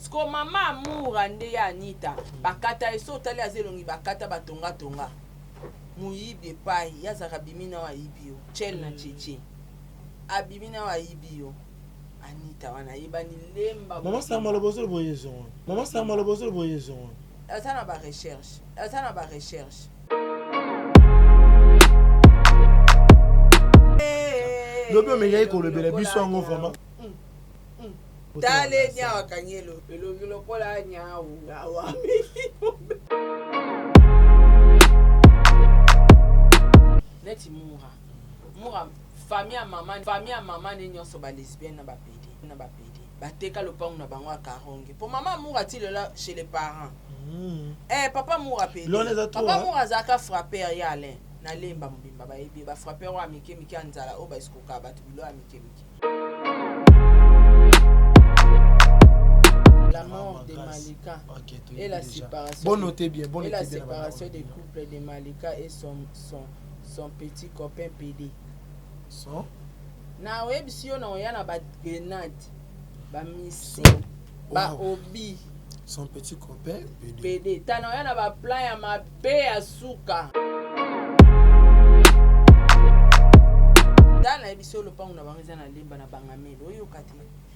Sikoyo mama Mura nde ya Anita bakata ye so otali aza elongi bakata batonga tonga moyibi epayi ye azalaka abimi nao ayibi yo tchel na tchetche abimi nao ayibi yo Anita wana ayebani lemba Maman Sarah maloba ozoloba oye ezongo. Maman Sarah maloba ozoloba oye ezongo. Aza na ba recherche aza na ba recherche. Lobi omekaki kolobela biso yango vraiment. Tale nyau akangi elongi lokola nyau awa neti mura mura famille ya mama famille ya mama ne nyonso ba lesbienne na ba pede na ba pede bateka lopangu na bango ya karonge po mama mura ti lelo chez les parents mm. eh papa mura pede papa mura azalaka frapper ya Alain na lemba mobimba bayebi ba frapper oyo ya mike mike ya nzala oyo baesikoka bato bilo ya mike mike La mort de Malika okay, et la séparation bon notez bien, bon et la bien séparation des couples de Malika et son, son, son petit copain PD. Son Na oyebisi yo na oya na ba grenade, ba missile, ba wow. obi. Son petit copain PD. PD. Tana oya na ba plan ya mabe ya suka. Tala nayebisi yo lopango na bango eza na Lemba na Bangamele oyoka te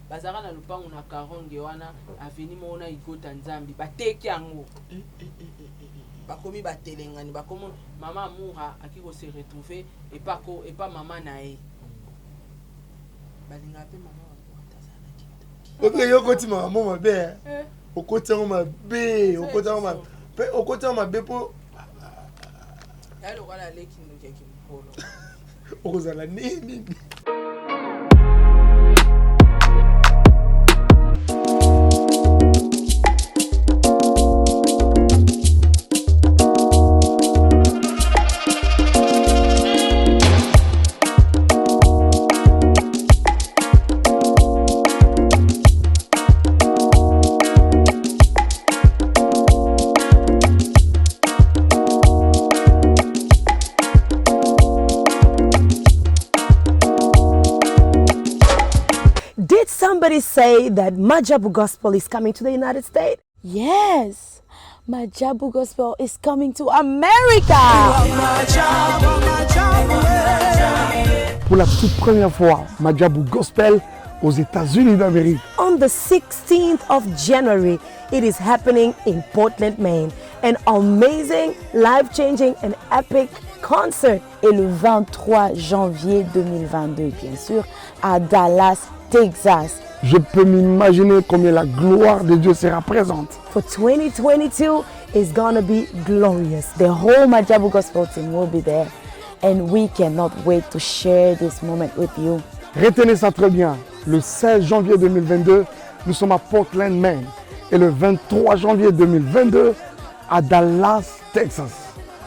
bazalaka na lopango na Karonge wana avenue moko na Igota Nzambi bateki yango eh, eh, eh, bakomi batelengani bakomi mama Amoura aki ko se retrouver epa ko epa mama na ye balingaka mpe mama Amoura te aza na kindoki oke yo okoti makambo mabe okoti yango mabe okoti yango mabe mpe okoti yango mabe mpo ya lokola aleki ndoki ya kimokolo okozala nini Did somebody say that Majabu Gospel is coming to the United States? Yes, Majabu Gospel is coming to America. Pour la toute première fois, Majabu Gospel aux États-Unis d'Amérique. On the 16th of January, it is happening in Portland, Maine. An amazing, life-changing and epic concert. Et le 23 janvier 2022, bien sûr, à Dallas, Texas. Je peux m'imaginer combien la gloire de Dieu sera présente. For 2022 is gonna be glorious. The whole Majabu Gospel team will be there and we cannot wait to share this moment with you. Retenez ça très bien. Le 16 janvier 2022, nous sommes à Portland, Maine. Et le 23 janvier 2022, à Dallas, Texas.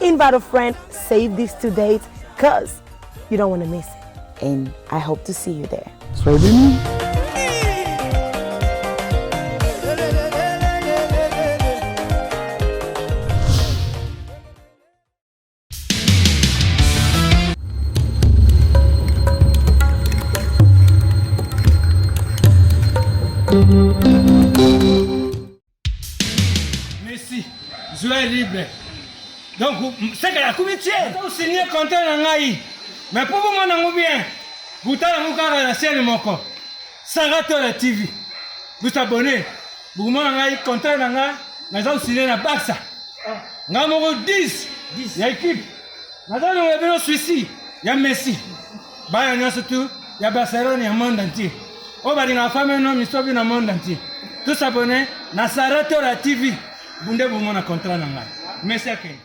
Invite a friend, save these two dates, cause you don't want to miss it. And I hope to see you there. Soyez bénis. Messi, joueur libre. Donc, seke nakomi tie osigne contrat na ngai mais mpo bomona yango bien botala yango kaka na chaîne moko Saratola TV bosabone bokomona ngai contrat na ngai naza kosigne na Barça ngai moko 10 ya equipe naza longola bino suisi ya Messi bana nyonso tu ya Barcelone ya monde entier oyo balingaka fame no misobi na monde entier tosabone na Saratola TV bunde bomona contrat na ngai Messi akende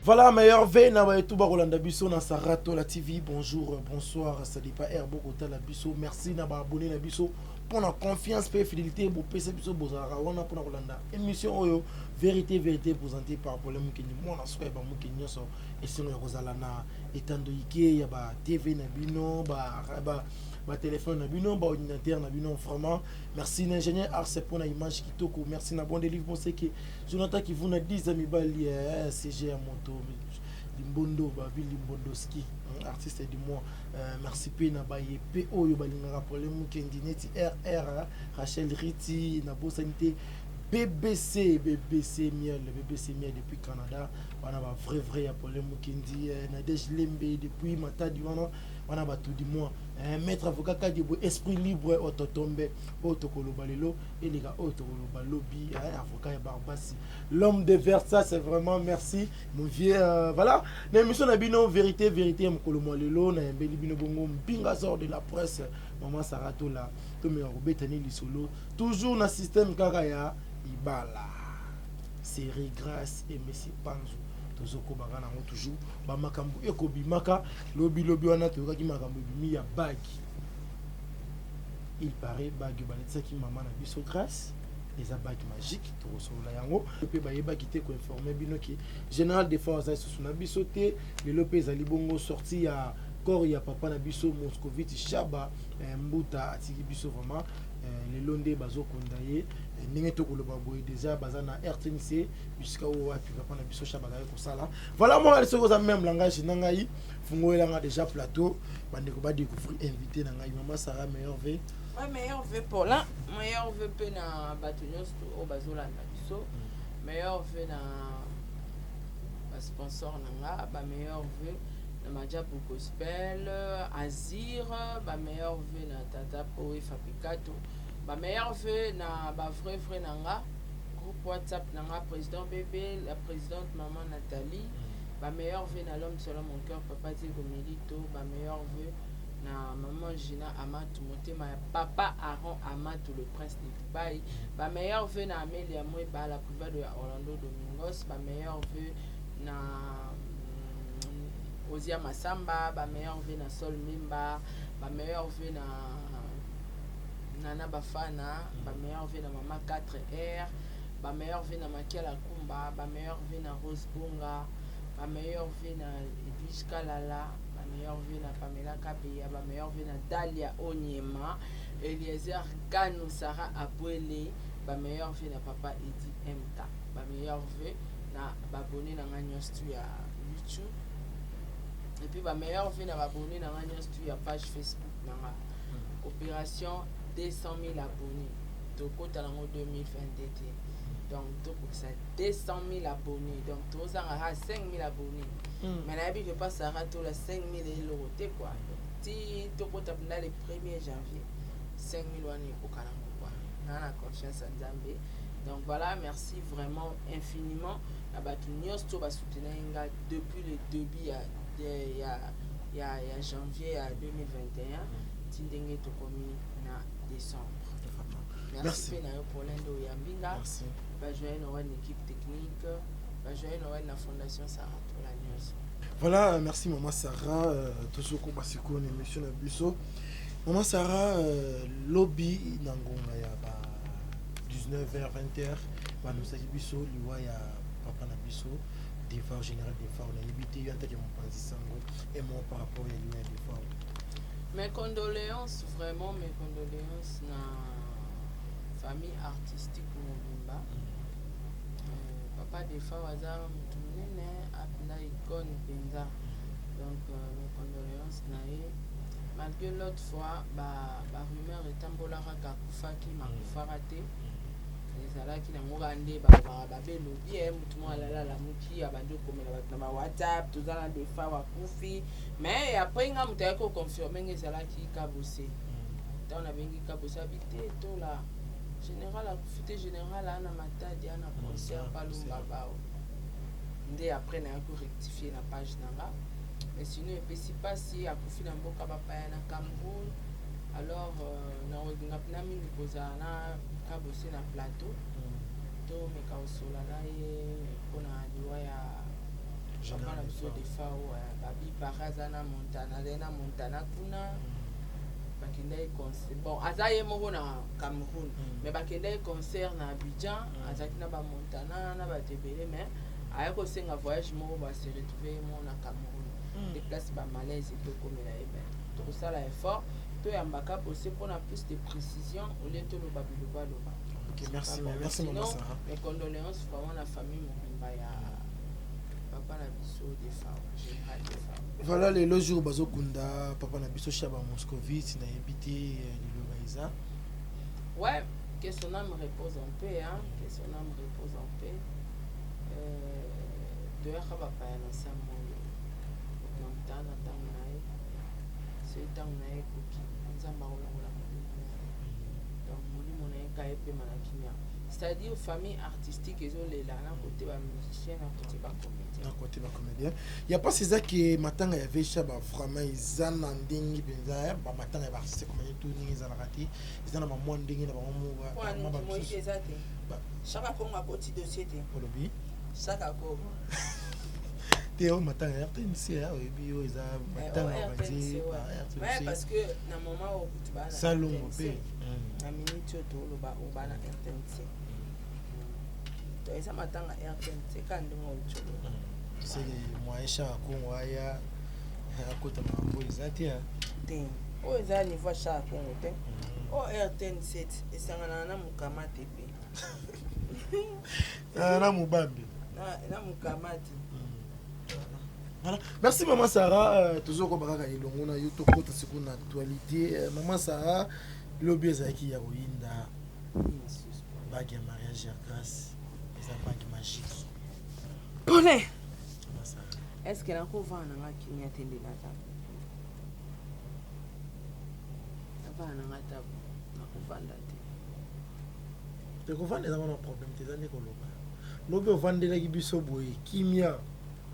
Voilà, meilleur V na ba tout bakolanda biso na Sarato la TV. Bonjour, bonsoir, ça dit pas air bokota la biso. Merci na ba abonné na biso pour la confiance pe fidélité bo pesa biso bozalaka wana pour na kolanda émission oyo vérité vérité présentée par Paul Mukeni mwana soka ba Mukeni nyonso esengo ya kozala na etando ike ya ba TV na bino ba, ba Batelefone na bino, baordinateur na bino, vraiment merci na ingénieur Arse mpona image kitoko. Merci na Bon Delive Moseke, Jonathan Kivuna, 10 ya mibali, CG ya moto Limbondo, babi Limbondoski, artiste du mois. Merci mpe na baye mpe oyo balingaka Problème Mukendi neti RR Rachel Riti, nabosani te BBC, BBC Miel, BBC Miel depuis Canada, wana ba vrai vrai ya Problème Mukendi, Nadège Lembe depuis Matadi, wana wana bato du mois, maître avocat Kadiebo, esprit libre, ototombe oyo tokoloba lelo eleka oyo tokoloba lobi, avocat ya Barbasi, l'homme de Versailles, c'est vraiment merci mon vieux. Voilà, na émission na bino Vérité Vérité ya mokolo mwa lelo, nayambeli bino bongo Mpinga Sort de la presse, mama Sara Tola. Tomeka kobetani lisolo toujours na système kaka ya libala, série Grâce et Messi Panzu. Tozokobaka nango toujours bamakambo ekobimaka lobilobi wana. Toyokaki makambo ebimi ya bague. Il paraît bague baletisaki mama na biso Grâce eza bague magique. Tokosolola yango mpe. Bayebaki te koinformer bino ke général Defao aza lisusu na biso te. Lelo mpe ezali bongo sortie ya corps ya papa na biso Moscovite Shaba, mbuta atiki biso vraiment. Lelo nde bazokunda ye. Ndenge tokoloba boye, déjà baza na RTNC, bisika oyo wapi papa na biso Shaba azalaki kosala. Voilà, mwana, soki oza même langage na ngai, fungoyelanga déjà plateau, bandeko badécouvrir invité na ngai, mama Sara. Meilleurs vœux. Ouais, meilleurs vœux Paulin, meilleurs vœux mpe na bato nyonso oyo bazolanda biso, meilleurs vœux na basponsor na nga, bameilleurs vœux na Majabu Gospel Azir, bameilleurs vœux na tata Poe Fabricato, bameilleurs vœux na bavrai vrai na nga, groupe WhatsApp na nga, président Bébé, la présidente maman Nathalie, bameilleurs vœux na l'homme selon mon cœur, papa Diego Milito, bameilleurs vœux na maman Gina Amatu, motema ya papa Aaron Amatu, le prince de Dubaï, bameilleurs vœux na Amelia Mweba, la privado ya Orlando Domingos, bameilleurs vœux na Ozia Masamba, bameilleurs vœux na Sol Mimba, bameilleurs vœux na Nana Bafana, bameilleurs vœux na mama 4R, bameilleurs vœux na Makiala Kumba, bameilleurs vœux na Rose Bonga, bameilleurs vœux na Edwige Kalala, bameilleurs vœux na Pamela Kabeya, bameilleurs vœux na Dalia Onyema, Eliezer Kanu, Sara Abwele, bameilleurs vœux na papa Edi MK, bameilleurs vœux na baabonnés na nga nyonso tu ya YouTube, et puis bameilleurs vœux na baabonnés na nga nyonso tu ya page Facebook na nga. Opération 200 000 abonnés, tokota nango 2022 te, donc tokokisa 200 000 abonnés, donc tozanga kaka 5 000 abonnés. Mais nayebi ke pa Sara Tola 5 000 eloko te quoi. Donc ti tokota mpenza le 1er janvier, 5 000 wana ekoka nango quoi. Naa na confiance ya Nzambe. Donc voilà, merci vraiment infiniment na bato nyonso to basoutenaki nga depuis le début ya janvier ya 2021 ti ndenge tokomi na décembre. Merci mpe na yo Paulin nde oyambi nga. Merci. Bajoyeux Noël na équipe technique, bajoyeux Noël na Fondation Sara Tola nyonso. Voilà, merci maman Sarah. Tozokoba sikoyo na émission na biso. Maman Sarah, lobi na ngonga ya ba 19h 20h, banosaki biso liwa ya papa na biso Defao, général Defao. Nayebi te yo antaki ya mopanzi sango emo par rapport ya liwa ya Defao. Mes condoléances, vraiment mes condoléances na famille artistique mobimba. Papa Defao aza motu monene, apenda icône mpenza. Donc mes condoléances na ye, malgré l'autre fois barumeur ba etambolaka kaka akufaki, makufaka te. Ezalaki nango kaka nde balobaka, babelobi ye motu moko alala alamuki, abandi okomela bato na bawhatsapp, toza na Defao akufi. Mais après nga moto ayaki koconfirmer nga, ezalaki Kabose. Ntango nabengi Kabose, abi te, Tola, général akufi te, général aa na Matadi, aa na concert Palumba Bao. Nde après nayaki korectifier na page na nga. Mais sinon epesi mpasi, akufi na mboka bapaya na Cameroun. Alors nakolinga mpena mingi kozala na Kabose na plateau, tomeka kosola na ye mpona liwa ya papa na biso Defao. Babi pare aza na Montana, azali na Montana kuna, bakendaki concert. Bon, aza ye moko na Cameroun, mais bakendaki concert na Abidjan, azalaki na bamontana na bato ebele, mais aya kosenga voyage moko, base retrouve ye moko na Cameroun, de place bamalaise etokomela ye. Ben, Tokosala effort toyamba Kabose mpona plus de précision au lieu toloba bilobaloba. Ok, merci, Bon, merci sinon, maman Sarah. Mes condoléances vraiment na famille mobimba ya papa na biso Defao, général Defao. Voilà, lelo jour bazokunda papa na biso Shaba Moscovite, nayebi te liloba eza. Ouais, que son âme repose en paix, hein, que son âme repose en paix. Toyaka bapaya na sa moyo moto na ntango na ye, soki ntango na ye ekoki, Nzambe akolongola molimo na ye. Donc molimo na ye ka epema na kimia. C'est-à-dire famille artistique ezolela na côté bamusicien, na côté bacomédien. Na côté bacomédien ya mpasi eza ke matanga ya vesha ba vraiment eza na ndenge mpenza bamatanga ya baartiste comédien to ndenge ezalaka te, eza na bamwa ndenge na bango mo bamosusu. Eza te Chaka Kongo akoti dossier te. Olobi? Chaka Kongo. Te, oyo matanga ya RTNC, oyebi oyo eza matanga Eh, badie. Ouais, parce que na moment oyo kutu baa na Salongo RTNC. mpe. Na minute oyo toloba, oyo baa na RTNC. To eza matanga RTNC ka ndenge outi oloba. Seke moyen Chaka Kongo aya akota makambo eza te. Te, oyo eza niveau ya Chaka Kongo te. Oyo RTNC esanganaka na mokama te mpe. Na mobambe. Na mokama te. Voilà. Merci maman Sarah, toujours comme kaka elongo na yo, tokota sikoyo na actualité. Maman Sarah, lobi ezalaki ya koyinda, bague ya mariage ya Grâce eza bague magique. Pone. Maman Sarah. Est ce que nakovanda nanga kimia te? Nde naza navanda nanga ta, nakovanda te. Te, kovanda eza wana problème te, eza nde koloba. Lobi ovandelaki biso boye kimia,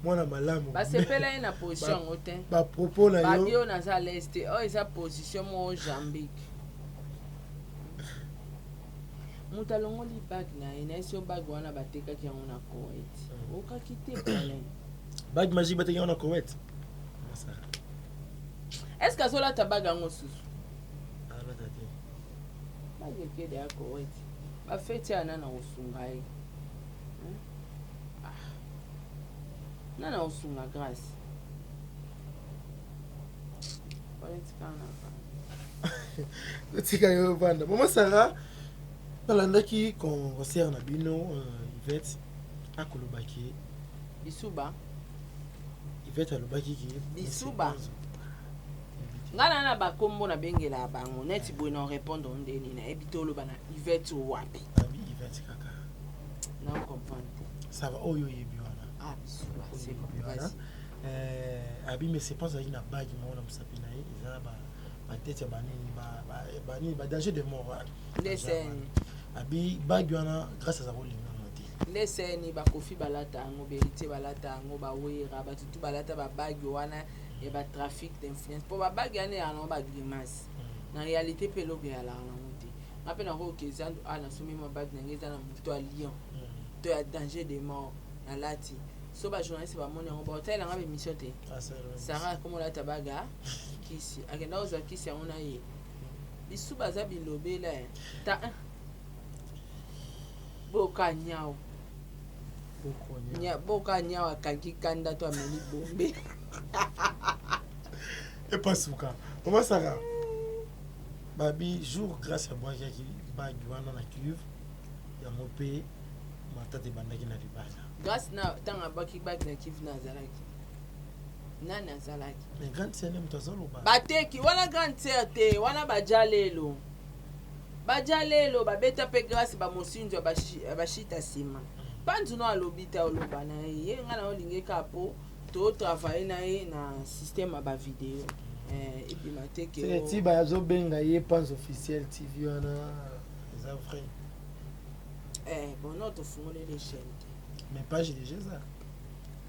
mwana malamu. Basepela ye na position yango te. Bapropos na Babi yo. oyo naza à l'aise te. Oyo eza position moko jambique. Moto alongoli bague na ye, nayesi yo, bague wana batekaki yango na Koweït. Okaki te problème. Bague magique bateki yango na Koweït, Maman Sarah? Est ce que azolata bague yango susu? Alata te. Bague ekede ya Koweït, bafeti ya nana kosunga ye. Hein? Ah. Nana kosunga Grâce tika na Otika yo vanda. Mama Sara, nalandaki concert na bino, Ivete akolobaki. Bisuba. Ivete alobaki ke Bisuba. Ngai na bakombo nabengelaka bango neti boye, na répondre ndeni nayebi te. Oloba na Ivete wapi? Abi Ivete kaka. Na comprendre te. Ça va, oyo oyebi wana. Ah, bisuba, c'est bon. Oyebi wana. Vas-y. Abi mais c'est pas azalaki na bague moko na mosapi na ye, eza na batete ya banini, banini, badanger de mort wana. Nde seni. Abi bague wana, Grâce aza kolinganga te. Nde seni bakofi balata yango, Beritier balata yango, bawera, batutu balata babague wana ya batrafic d'influence, mpo babague wana eyaka nango bagrimace. Na réalité mpe eloko eyalaka nango te. Nga mpe nakoki eza a nasomi mwa bague na ngai, eza na moto ya lion to ya danger de mort, nalati so bajournaliste bamoni yango, baotalelanga bémission te. Sara akoma olata bague kisi, akenda kozwa kisi yango na ye. Bisu baza bilobela ta boka nyao. Boka nyao akangi kanda to ameli bombe. Epasuka. Mama Sara, babi jour Grâce abwakaki bague wana na cuve yango mpe matata ebandaki na libala. Grâce na ntango abwaki bague na cuve, na azalaki nani? Azalaki Mais grande sœur moto azoloba. Bateki wana grande sœur te, wana baja lelo, baja lelo babeta mpe Grâce bamosinzo ya bashita nsima. Mpanzu no alobi te, oloba na ye, ye ngai na olingi kaka mpo totravaille na ye na système ya bavideo, ebima te ke Ti bazobenga ye Panz Officiel TV wana eza vrai? Bon, non, tofungoleli chaîne te. Mais page déjà eza.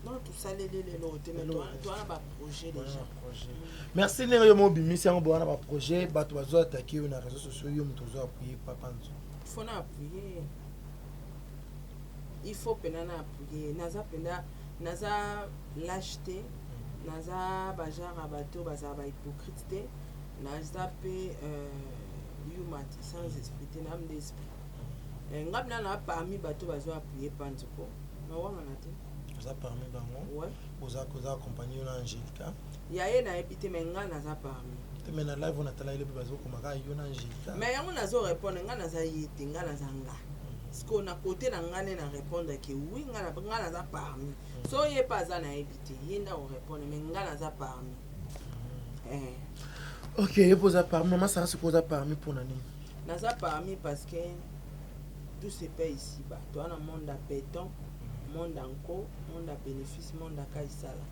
Non, tosaleli lelo te, mais towana baprojet déjà. Merci ndenge yo mobimisi yango. Bowana baprojet, bato bazo attaquer yo na réseaux sociaux, yo moto ozo appuyer papa Nzo. Faut na appuyer, il faut mpena na appuyer. Naza mpenza, naza lâche te, naza bagenre ya bato bazala bahypocrite te, naza mpe yuma te, sans esprit te, na nde esprit. Nga mpena na parmi bato bazo appuyer Panzuko, nawangana te. Oza parmi bango. Ouais. Oza koza accompagné yo na Angelica. Ya ye nayebi te, mais nga naza parmi. Te, mais na live oyo natala ye lobi, bazokoma kaka yo na Angelica. Mais yango nazo répondre, nga naza ye te, nga naza nga. Siko na côté na nga nde na répondre ke oui, nga naza parmi. So ye mpe aza, nayebi te, ye nde akorépondre, mais nga naza parmi. Eh. Ok, yo mpo oza parmi. Mama Sara, sikoyo oza parmi mpona nini? Naza parmi parce que tout se paye ici bas. Toa na monde ya béton, monde ya nko, monde ya bénéfice, monde ya kaisala.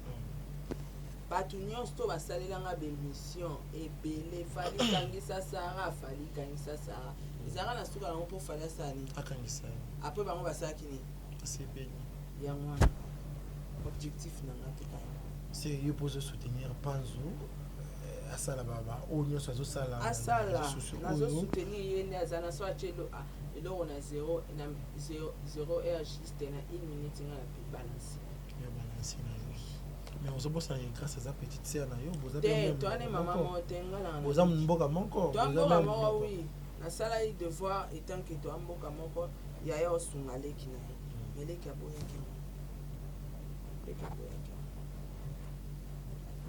Bato nyonso to basalelanga bémission ebele, Fally kangisa Sara, Fally kangisa Sara, ezalaka na suka nango mpo Fally asala nini? Akangisa ye. Après bango basalaki nini? Asepeli. Yango wana objectif na nga mpe kaka. Se yo mpo ozosoutenir Panzu, asala oyo nyonso azosala na asala réseaux sociaux oyo. Nazosoutenir ye nde aza na so atie eloko na zéro na zéro heure, juste na une minute, nga na pe balance. Ya balance na yo, mais ozobosana ye, Grâce aza petite sœur na yo, boza te mpe toa ne mama moko. moko te, nga na Boza mboka moko. Toa Boza mboka même moko. moko. Oui, nasalaki devoir etant que toa mboka moko, yaya osunga leki na ye, mais leki aboyaki yango, leki aboyaki yango.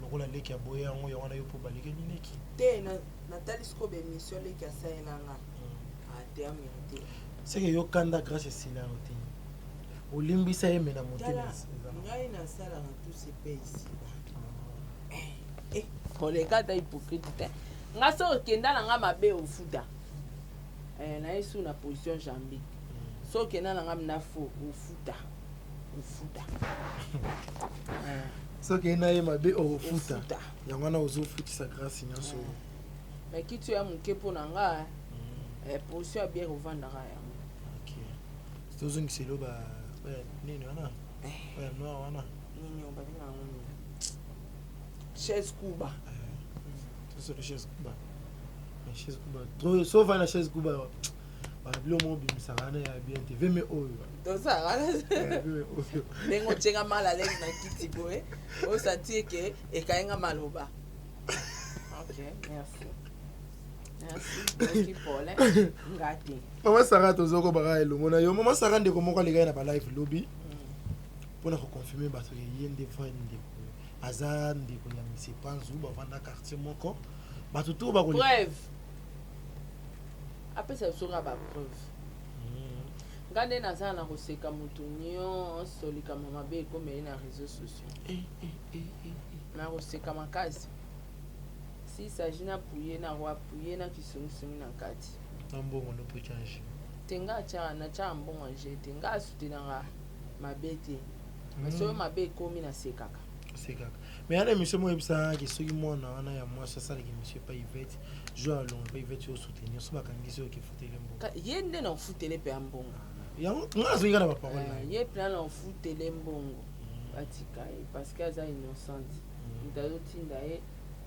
Lokola leki aboya yango, yango wana yo mpo balekeli leki. Te, natali sikoyo bémission leki asalelanga ate amérité. Seke yo kanda Grâce esila yo te, olimbisa ye, me na motema Tala, ezala. Ngai nasalaka tout se paye ici. Koleka ata hypocrite te. Nga so okenda na nga mabe, ofuta. Naye su na position jambique. So okenda na nga na fo, ofuta, ofuta. Soki na ye mabe, okofuta. Ofuta. Yango wana ozofutisa Grâce nyonso. Mais kiti oyo ya moke mpo na nga, position ya biere ovandaka yango. Ok, tozongisa elo nini wana oya noir wana. Nini oyo babenga yango? Nini? Chaise kuba. Tosolo chaise kuba. Mais chaise kuba trop, so ovandi na chaise kuba, babilo moko obimisaka wana ya bien te, veme oyo. Tozalaka Veme oyo. Ndenge otienga mal à l'aise na kiti boye, osanti eke ekayenga maloba. Ok, merci, merci. Oki pole nga te. Mama Sara, tozokobaka elongo na yo. Mama Sara, ndeko moko alekaki na balive lobi mpona koconfirme bato ke ye nde vrai ndeko, aza ndeko ya Monsieur Panzu, bavanda quartier moko. Bato to bakoleka. Preuve, apesa biso kaka bapreuve. Nga nde naza na koseka moto nyonso likambo mabe ekomeli na réseaux sociaux, na koseka makasi. Si s'agit na puye na koapuye na kisongisongi na kati. Na mbongo no po change. Te, nga atiaka, natiaka mbongo anje te. Nga asutenaka mabe te, mais soki mabe ekomi, nasekaka. Osekaka, mais yana émission moko oyebisaka soki mwana wana ya mwasi asalaka émission epai Ivete, jour alongo epai Ivete, yo osoutenir, so bakangisi oyo okefutele mbongo. Ye nde na ofutele mpe ya mbongo. Yango nga nazongi kaka na baparole na ye mpena na ofutele mbongo, batika ye parce que aza innocente. Moto azotinda ye,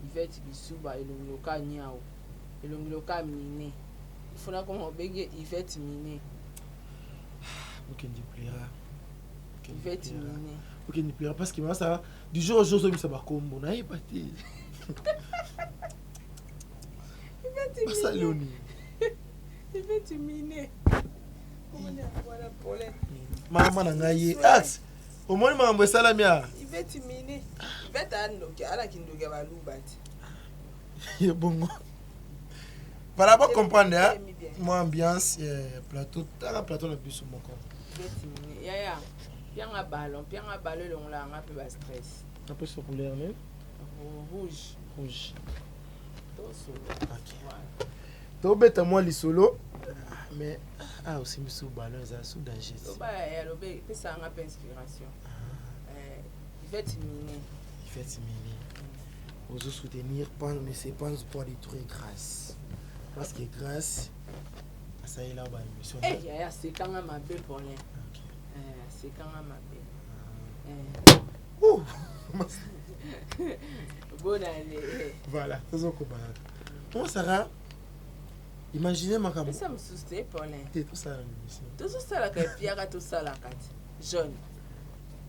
Ivete Bisuba, elongi loka nyau, elongi loka mine, ifona koma obenge Ivete mine. Okendi plera. Ivete mine. Okendi plera parce que masala du jour au jour ozobimisa bakombo, nayeba te basali oni. Ivete mine, wana pole. Mama na ngai ye ax, omoni makambo esalami a. Ivete mine, Ivete andoki, alaki ndoki ya baluba ti. Ye bongo, voilà, bocomprendre hein? Bien. Mwa ambiance plateau, tala plateau na biso moko. Ivete mine, yaya pianga ballon, pianga ballon, elongolaka nga mpe bastress. Apesa couleur ne. Rouge. Rouge. Tosolo. Ok, tobeta mwa lisolo, mais ah, osimbi su ballon, eza su danger. Loba ya loba, epesaka nga mpe inspiration. Ivete mine. Ivete mine, ozo soutenir pan monsieur Panz pour détruire Grâce parce que Grâce asalela baémission. Eh, yaya asekanga mabe, Paulin. Ok. Asekanga mabe. Ouh. Bonne année. Voilà, tozokobana. Bon, Sarah, imagine makambo. Pesa mosusu te, Paulin. Te, tosala na émission. Tozosalaka epiaka, tosalaka te jaune.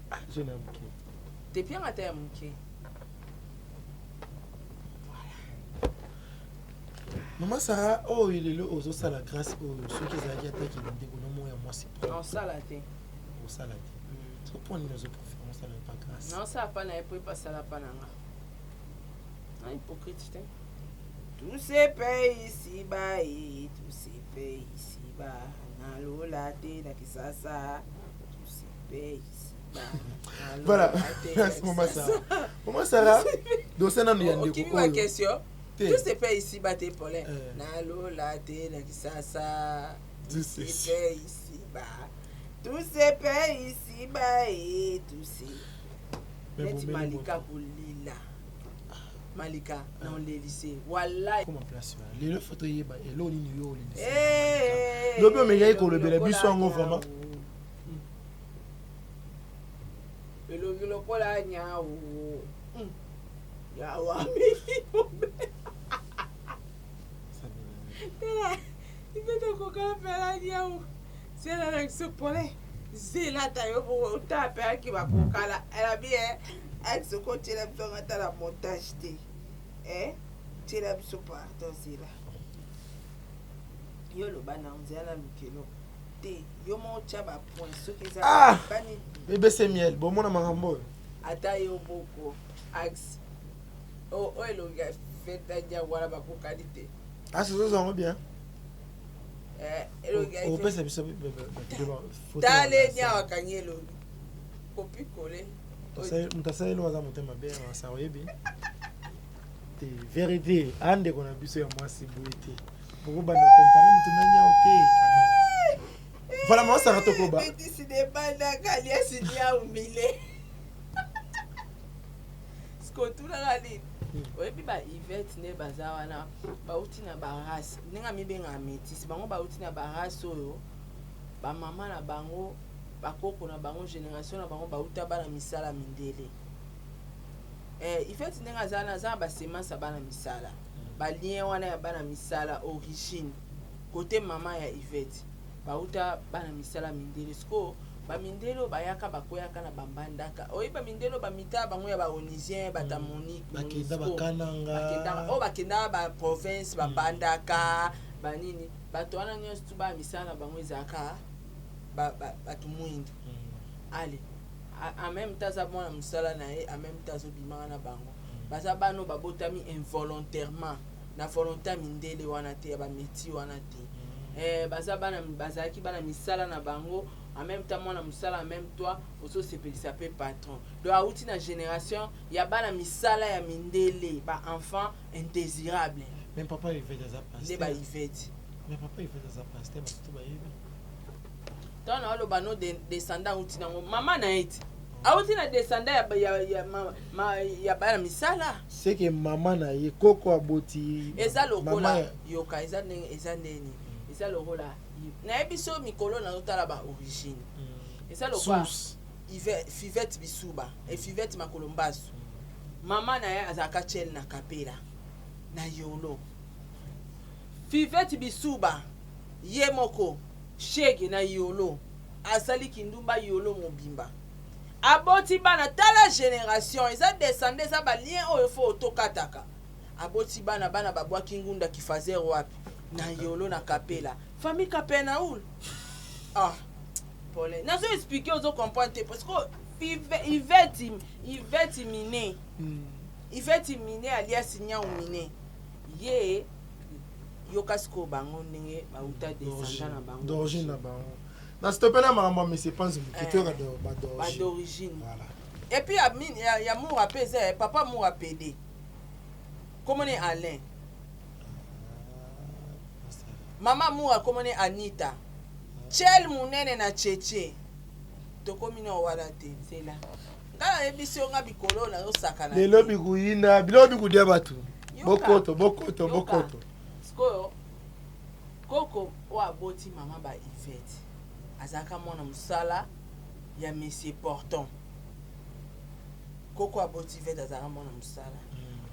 Ah, jeune ya moke. Te, pianga ta ya moke. Mama Sara, oyo lelo ozosala Grâce oyo, soki ezalaki ataki ndeko no moko ya mwasi osala te. Osala te. Mpo nini ozopréféré osala pa Grâce? Naosala pa na ye mpo epasala pa na nga na hypocrite te. Tout se paye ici bas, tout se paye ici bas, na lola te na Kisasa, tout se paye ici bas. Voilà, merci mama Sarah. Mama Sarah, dossier nanu ya ndeko oyo. Okimi question. Tout se paye ici bas te, Paulin. Na lola te na Kisasa. Tout se paye ici bas. Tout se paye ici bas et tout se. Neti Malika kolila. Malika na olelise wallahi. Koma place wana. Lelo faut toyeba eloko nini yo olelise. Lobi omekaki kolobela biso yango vraiment. Elongi lokola nyau. Yawa ameli Tala, ibeta kokala pela nyau. Zela na biso pole. Zela ta yo moko otala pe akima kokala. Elabi eh, ex okotiela biso yango ata na montage te. Eh, tiela biso pardon zela. Yo loba na nzela na lukelo. Te, yo moko tia ba point soki eza ah! bani. Bébé c'est miel, bomona makambo oyo. Ata yo moko axe. Oh, oyo elongi ya feta wana bakokani te. Ah, c'est ça, yango bien. Eh, opesa biso tale nia akangi elongi kopi kole. Moto asali eloko aza motema mabe asa oyebi te vérité andeko na biso ya mwasi boye te bokobanda kompare moto na nyao te. Voilà, mama Sara, tokoba. Ebandaka aliasi niau mile kotunaka nini? Oyebi ba Ivete nde baza wana, bauti na barace ndenge amibengaka métis. Bango bauti na barace oyo bamama na bango, bakoko na bango, génération na bango bauta bana misala mindele. Ivete ndenge aza wana, aza na basemence ya bana misala, balien wana ya bana misala, origine kote mama ya Ivete bauta bana misala mindele. Sikoyo bamindele oyo bayaka, bakweyaka na bambandaka. Oyebi bamindele oyo bamita bango ya baonisien, batamonique. Bakenda bakananga. Oyo bakendaka baprovince, babandaka banini, bato wana nyonso tu baya misala na bango ezalaka bato mwindu. Ale en même temps aza mwana mosala na ye, en même temps azobimaka na bango. Baza bana oyo babotami involontairement, na volonté ya mindele wana te, ya bameti wana te. Baza bana, bazalaki bana misala na bango, en même temps mwana mosala, en même temps ozosepelisa mpe patron. Donc awuti na génération ya bana misala ya mindele, baenfant indésirable. Mais papa Yvette aza nde ba Yvette. Mais papa Yvette aza pasteur, bato bayebi. Ntango na oloba no descendant awuti nango mama na ye ti awuti na descendant ya bana misala. Seke mama na ye, koko aboti. Eza lokola yoka, eza ndenge eza ndeni, eza lokola nayebi so mikolo nazotala ba origine, eza lokola Fivette Bisuba e Fivette Makolo Mbasu. Mama na ye azalaka tiele na Kapela na Yolo. Fivette Bisuba ye moko shege na Yolo, asali kindumba Yolo mobimba, aboti bana. Tala génération eza descende, eza balien oyo fo tokataka. Aboti bana, bana babwaki ngunda kifazer wapi? Na Yolo na Kapela, famille Kapenaul. Ah pole, nazo expliquer, ozo comprendre te parce que Ivete Mine, Ivete Mine alias Nyau Mine, ye yoka sikoyo bango ndenge bauta descendant na bango. D'origine na bango. Na stoppe na makambo ya monsieur Panzi moke, toyoka bad'origine. D'origine. Voilà. Et puis ya Moura mpe eza papa Moura pede komoni Alain, mama Moura komoni Anita Chel monene na Cheche. Tokomi na wana te, nzela ngai nayebisi yo nga bikolo nazosakana. Lelo bikuyinda, biloko bikudia bato. Bokoto bokoto bokoto. Sikoyo koko oyo aboti mama ba Ivete azalaka mwana mosala ya monsieur Porton. Koko aboti Ivete azalaka mwana mosala,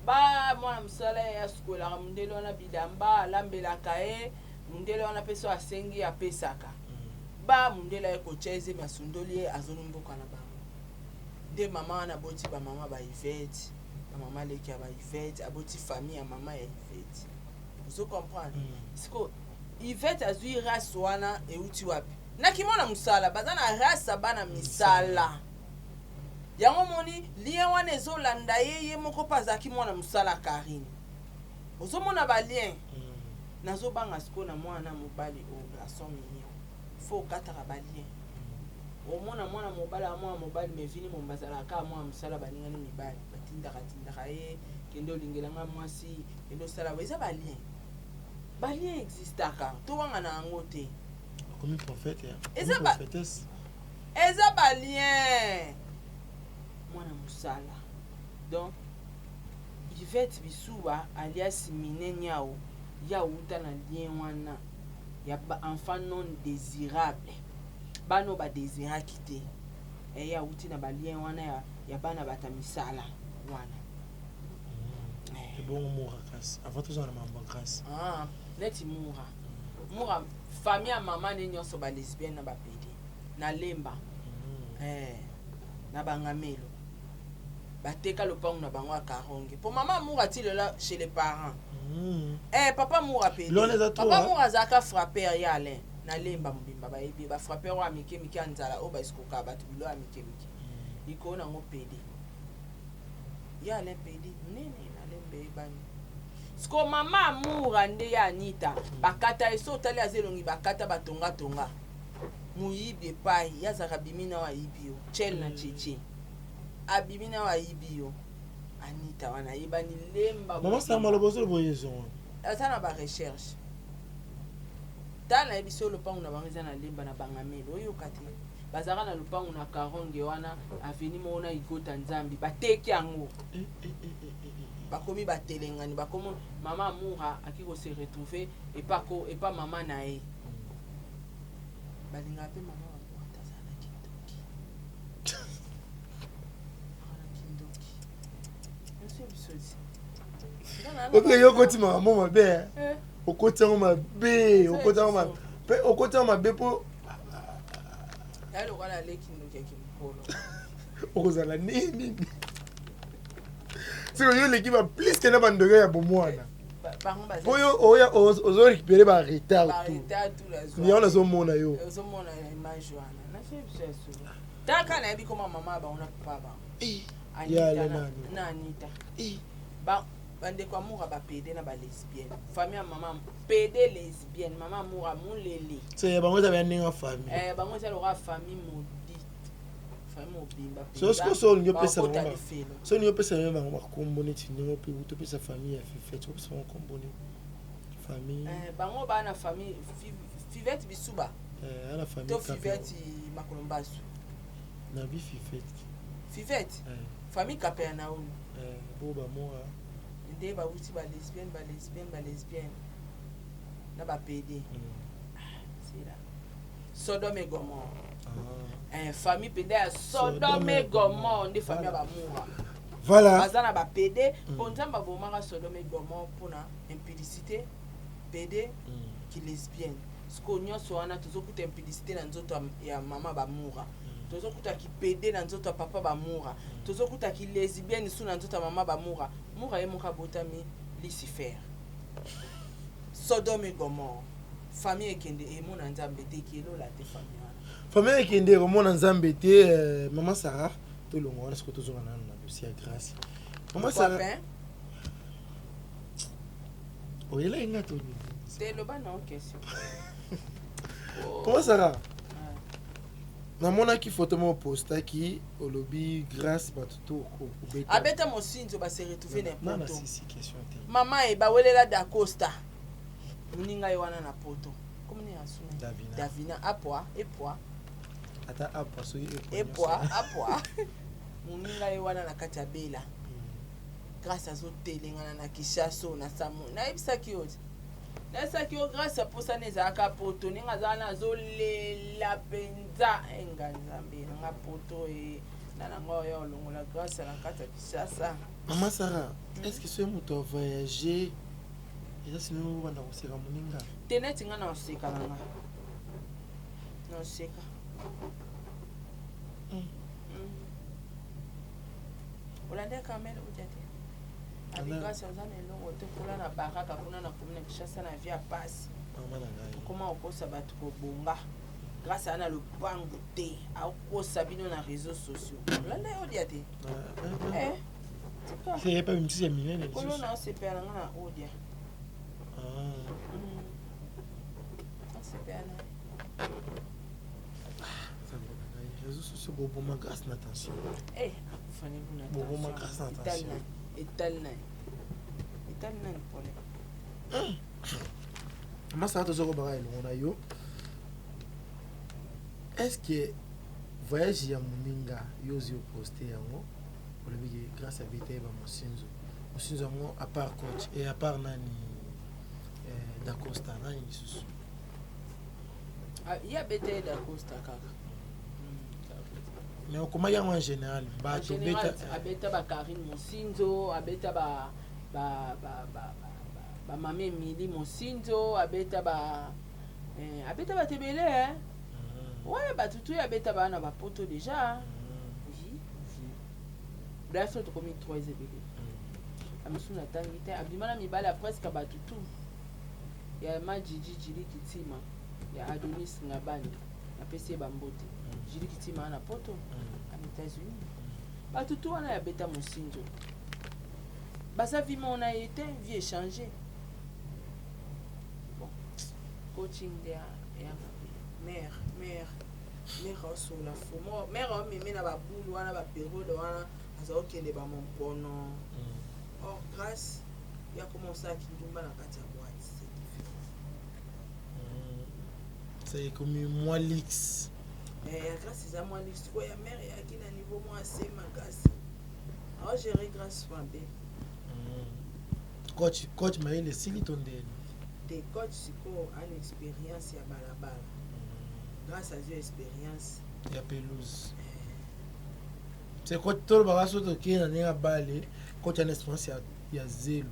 ba mwana mosala ye asukolaka mondele wana bilamba, alambelaka ye. Mondele wana mpe so asengi apesaka. Ba mondele aye kotia ezemi, asundoli ye, azongi mboka na bango. Nde mama wana aboti bamama ba Ivete, bamama leki ya ba Ivete, aboti famille ya mama ya Ivete. Ozo comprendre? Siko Ivete azwi race wana euti wapi? Na kimona mosala, baza na race ya bana misala. Yango omoni lien wana ezolanda ye, ye moko mpe azalaki mwana mosala Carine. Ozomona ba lien? Nazobanga sikoyo na mwana mobali oyo garçon mignon. Faut okataka ba lien. Omona mwana mobali a mwana mobali mais vini momba azalaka kaka mwana mosala baningani mibali batindaka tindaka ye kende olingela nga mwasi kende osala boye eza ba lien. Ba lien existaka towangana yango te. Okomi prophète ya? Eza ba prophétesse. Eza ba lien. Mwana musala. Donc Yvette Bisuba alias Mine Niao ye awuta na lien wana ya ba enfants non desirable. Bana oyo ba desiraki te. Eh, ye awuti na ba lien wana ya, ya bana bata misala wana. Eh. Ebongo Mura kasi avant tozala na mambo ya grâce. Ah, neti Mura. Mura famille ya mama ne nyonso ba lesbienne na ba pede. Na Lemba. Eh, na Bangamelo. Bateka lopango na bango ya Karonge. Po mama Mura ti lelo chez les parents. Eh, papa Mura pede. Lona eza trop, Papa hein? Mura azalaka frapper ya Alain. Na Lemba mobimba bayebi ye. Ba frapper oyo ya mike mike ya nzala oyo ba escroquaka bato bilo ya mike mike. Likolo nango pede. Ya Alain pede munene na Lemba eyebani. Siko mama Mura nde ya Anita bakata ye so otali aza elongi bakata batonga tonga. Moyibi epayi ye azalaka abimi nao ayibi yo tchel na tchetche abimi nao ayibi yo Anita wana ayebani lemba Maman Sarah maloba ozoloba oyo ezonga. Aza na ba recherche tala nayebisi yo lopangu na bango eza na lemba na bangamelo oyoka te bazalaka na lopangu na karonge wana avenue moko na igota nzambi bateki yango bakomi batelengani bakomi mama amoura aki ko se retrouver epa ko epa mama na ye balingaka mpe mama bango ata azala na kindoki na kindoki nyonso biso ti Ok, yo okoti makambo mabe eh. Okoti yango mabe, okoti yango mabe. Pe okoti yango mabe po ya lokola aleki ndoki ya kimokolo okozala nini? Siko yo oleki ba plus que na bandoki ya bomwana. Bango baza Po yo oya ozo récupérer ba retard ba tout. retard tout la Yango nazomona yo. Ozomona image wana. Nazo biso ya solo. Taka nayebi koma mama bango na papa bango. Ya Anita le na, nani? na Anita. Ba bandeko ya Mura ba pede na ba lesbienne. Famille ya mama pede lesbienne, mama Mura mulele. Se bango eza ya ndenge ya famille. Eh bango eza lokola famille maudite. Famille mobimba. So siko so olingi opesa bango bango so olingi opesa bango bango bakombo neti ndenge mpe uti opesa famille ya Fifette opesa bango kombo nini? Famille Eh, bango ba na famille Fivette Bisuba. Eh, ana famille To Fivette Makolombasu. Na bi Fivette. Fivette. Eh. Famille Capernaum. Eh, bo ba mora. Nde ba wuti ba lesbienne, ba lesbienne, ba lesbienne. Na ba PD. C'est là. Sodome et Gomorrhe. Ah. Eh, famille penda ya Sodome et Gomorrhe nde famille ya ba Mura. Voilà. Baza na ba PD, po Nzambe abomaka Sodome et Gomorrhe pona impudicité, PD, ki lesbienne. Siko nyonso wana tozokuta impudicité na nzoto ya mama ba Mura. Tozokuta ki PD na nzoto ya papa ba Mura. Tozokuta ki lesbienne su na nzoto ya mama ba Mura. Mura ye moko abotami Lucifer. Sodome et Gomorrhe. Famille ekende emona Nzambe te, ekelola te famille wana. Famille ekende ekomona Nzambe te, euh, maman Sarah, tolongo wana sikoyo tozonga nanu na dossier ya Grâce. Maman Sarah. Papa, Oyelaki nga to nini? Te loba na question. Maman Sarah. Namonaki photo moko postaki olobi Grâce bato to obeta. Abeta mosinzo ba se retrouver na Na poto. si si question te. Mama e bawelela da Costa. Muninga ye wana na poto. Comme ni asuna. Davina. Davina apwa epwa. Ata apwa soki epwa. Epwa apwa. Muninga ye wana na kati ya Bela. Grâce azotelengana na Kinshasa na Samu. Nayebisaki yo. Nayebisaki yo Grâce aposana ezalaka poto ndenge aza wana azolela mpenza enga Nzambe nanga poto e na nango oyo olongola Grâce na kati ya Kinshasa. Maman Sarah, est-ce que soki moto a voyager eza sino obanda koseka moninga? Te neti nga na oseka na nga. Na oseka. Olanda Carmel odia te. Abi Grâce oza na eloko te kuna na baraka kuna na commune ya Kinshasa na vie ya pasi. Mama na ngai. Okoma okosa bato kobonga. Grâce aa na lopangu te, akosa bino na réseaux sociaux. Olanda ye odia te. Eh, tika. C'est pas misusu ya minene Kolo lisusu. na osepela na nga na odia. Ah. Osepela na Nzambe na ngai, réseaux sociaux boboma grâce na tension. Eh, akufa ne kuna. Boboma grâce na Etali tension. nani? Etali nani? Etali nani problème? Masala toza kobaka elongo na yo. Est-ce que voyage ya moninga yo ozi oposte yango, olobi ke grâce à beta ye bamosinzo mosinzo yango, à part coach et à part nani, Dacosta, nani lisusu? Ah, ye abeta ye Dacosta kaka. Mais okomaki yango en général bato En général, beta. Abeta ba Karine Mosinzo, abeta ba ba ba ba ba, ba mama Emily Mosinzo, abeta ba abeta bato ebele, eh. Ouais, bato tu abeta bana bapoto déjà. Oui. D'ailleurs, so tokomi 3 ebele. Amisu natangi te, abima na mibali ya presque bato tu. Ya ma Jiji Jili Kitima, ya Adonis Ngabani, napesi ye bambote. Jili Kitima na poto, na États-Unis. Bato tu wana ya beta mosinzo. Baza vie moko na ye te, vie échange. Bon, coaching nde ya mabe. Mare, mare, mare aosola fo. Mare aomeme na babulu wana, baperiode wana aza okende bamompono. Or grâce ya koma osalaki ndumba na kati ya boîte, c'est différent. Ça ekomi mwa luxe. Eh, ya grâce eza mwa luxe. Sikoyo ya mare eyaki na niveau mwa ase makasi, aogere grâce mabe. Coach mayele esili to ndeni? Te, coach sikoyo ana expérience ya balabala, grâce azwi expérience ya pelouse. C'est coach tolobaka so tokei na ndenge ya bale, coach ana expérience ya zelo.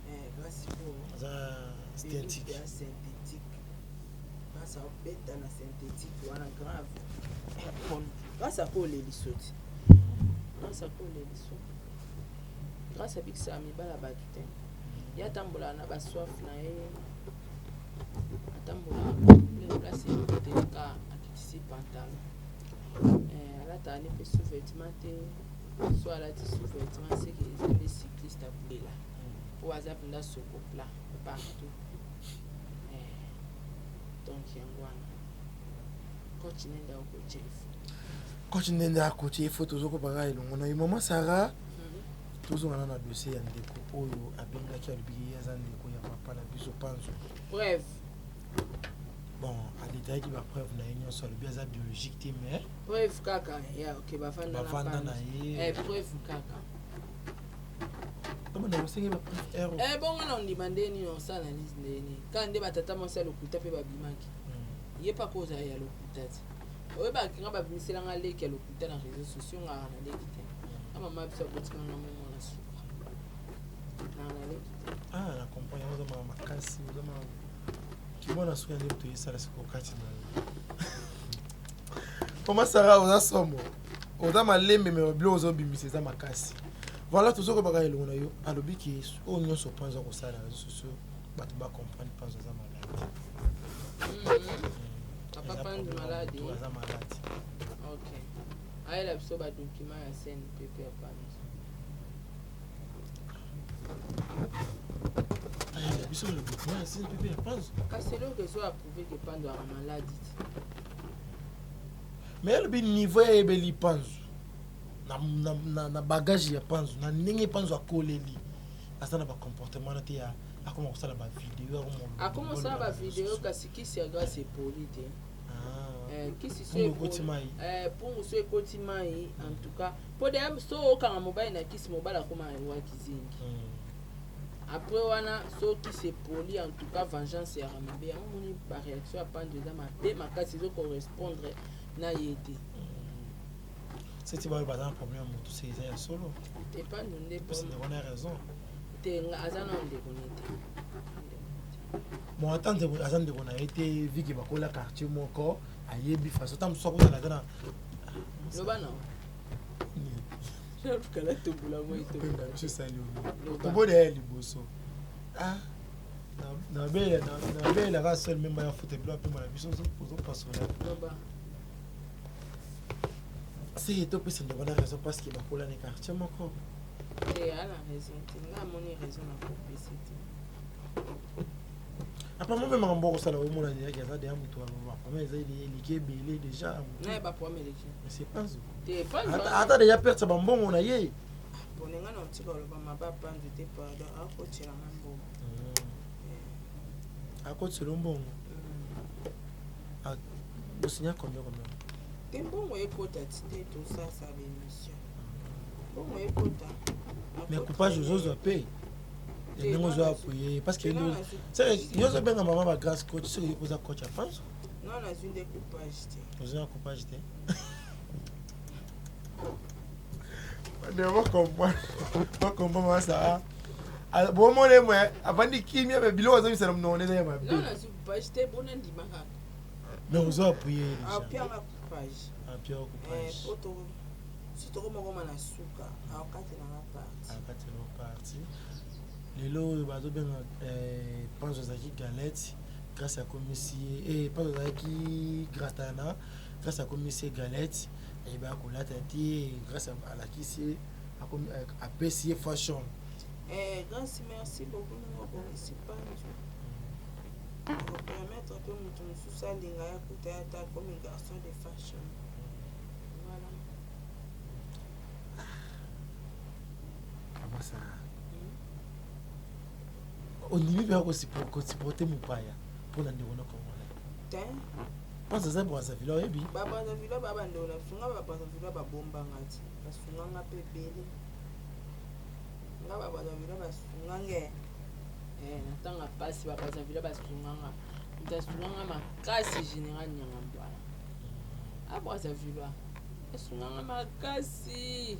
Eh, grâce sikoyo aza synthétique. Ya synthétique, grâce aobeta na synthétique wana grave. Grâce akoleliso ti, grâce akoleliso, grâce abikisaka mibala bato te. Ye atambolaka na basoif na ye, atambolaka plein place, ekoteleka, akitisi pantalon. Eh, alataka ne mpe sous-vêtement te. So alati sous-vêtement, seke eza nde cycliste abulela, po aza mpenza soko plat partout. Eh, donc yango wana coach nende akotia ifo. Coach ndende akotie ifo. Tozokobaka elongo na yo, mama Sara. Tozongana na dossier ya ndeko oyo abengaki, alobi ye aza ndeko ya papa na biso Panzo. Preuve. Bon, adetayaki bapreuve na ye nyonso, alobi aza biologique te, mais Preuve kaka ya ok, bafanda na bavanda na Panzo. ye. Eh, preuve kaka. Tobanda kosenge bapreuve ero. Eh, bongo na ondima nde nini? Osala analyse nde nini? Kaka nde batata mwasi ya lokuta mpe babimaki, ye mpa kozala ya lokuta te. Oyebaki nga babimiselanga leki ya lokuta na réseau sociaux, ngaka na leki te. Na mama biso abotikanga mo mwana suka, nanga na leki te. Ah, na comprendre yango. Oza maka makasi, oza maka kimwana suka nde moto oyesala sikoyo kati na yo. Mama Sara, oza somo, oza malembe, me biloko ozobimisa eza makasi. Voilà, tozokobaka elongo na yo. Alobi ke oyo nyonso mpanzo akosala na réseau sociaux, bato bacomprendre Mpanzo aza malade. Papa Eza Panzu problème ya malade. motu, aza malade. Ok, ayela biso badocument ya CNPP ya Panzu. Ayela biso le document ya CNPP ya Panzo? Kasi eloko ezo approuve ke Panzu aka maladi te. Mais alobi niveau ayebeli Panzo na bagage ya Panzo, na ndenge Panzo akoleli, aza na bacomportement wana te ya akoma kosala bavideo. Akoma osala bavideo, kasi kisi ya grâce epoli te. Eh, kisi so Pungu ekoti mai. Eh, pungu so ekoti mai. En tout cas, mpo deya so okanga mobali na kisi, mobali akoma waki zingi. Après wana, so kisi epoli, en tout cas vengeance yaka mabe. Yango moni baréaction ya Panzo eza mabe makasi, ezocorrespondre na ye te. Seti baoyo baza na problème ya motu, se eza ya solo. Te, Panzo nde mpesi ndeko na raison. Te, aza na ndeko ne te. Bon, ata ndeko aza ndeko na ye te, vike bakola quartier moko, ayebi façon ata mosusu akozala aza na Loba na nalukala tobola moi. Penga biso esali. Loba. Tobona ya liboso. Ah. Nabelaka seul mema ya futa bilo apema na biso ozopasola. Seke topesa ndeko na raison parce que bakola na quartier moko. Te, ala raison te. Nga amoni raison na kopesa te. Apparemment mpe makambo okosala, omona deyaki aza deya moto, apparemment eza eleki ebele déjà. Nayeba problème eleki. Mais c'est Panzo. Te, Panzo. Ata déjà perte ya bambongo na ye. Pone nga na otika oloba mabe Panzo te, pardon, akotielanga mbongo. Akotiela mbongo. Bosinya combien combien? Te, mbongo ekota ti te, tosasa bémission, mbongo ekota. Mais coupage ozozwa mpe ndenge ozwa apoye, parce que yo ozobenga mama bagrâce coach, soki oza coach ya Panzo. Non, nazwi nde coupage te. Ozwi na coupage te. Bocomprendre mama Sara, bomona mwe avandi kimia, me biloko azobisa na monoko eza ya mabe. Non, nazwi coupage te, bona ndima kaka. Mais ozo appuye. Apianga coupage. Apia coupage. Po si tokomokoma na suka, akatelanga parti. Akatela parti. Lelo oyo bazobenga Panzo azalaki galette, Grâce akomisi ye. Panzo azalaki gratana, Grâce akomisi ye galette. Ayebaka kolata te, Grâce alakisi ye, apesi ye fashion. Grâce, merci beaucoup ndenge obongisi Panzo, opermettre mpe moto mosusu alinga ya kuta ye ata akomi garçon de fashion. Voilà. Amasara, ondimi mpe kosupporte mopaya mpona ndeko na congolais? Te. Mpanza aza Brazzaville, oyebi. Babrazzaville ba bandeko na biso. Nga Babrazzaville babombanga ti, basunganga mpe ebele. Nga Babrazzaville basunganga na ntango ya mpasi. Babrazzaville basunganga, moto asunganga makasi général Nyanga Mbwala a Brazzaville, asunganga makasi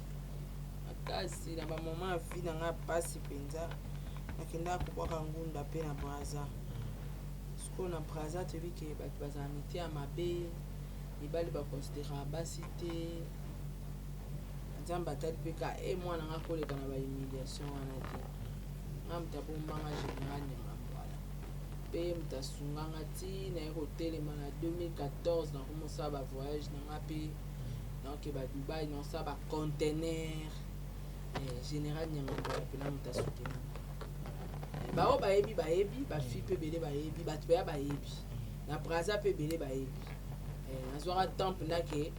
makasi na bamoment ya vie na nga mpasi mpenza. Nakendaka kobwaka ngunda mpe na Braza. Sikoyo na Braza toyebi ke bato bazala mite ya mabe, mibali baconsideraka basi te. Nzambe atali mpe ka e mwana nga koleka na bahumiliation wana te. Nga moto abombanga général Nyanga Mbwala, mpe ye moto asunganga ti naye kotelema na 2014. Nakomosala bavoyage na nga mpe naoke badubai, naosala bacontener. Général Nyanga Mbwala mpena moto asutenanga. Bao bayebi, bayebi bafille mpe ebele, bayebi bato baya, bayebi na Braza mpe ebele bayebi. Nazwaka temps mpenza ke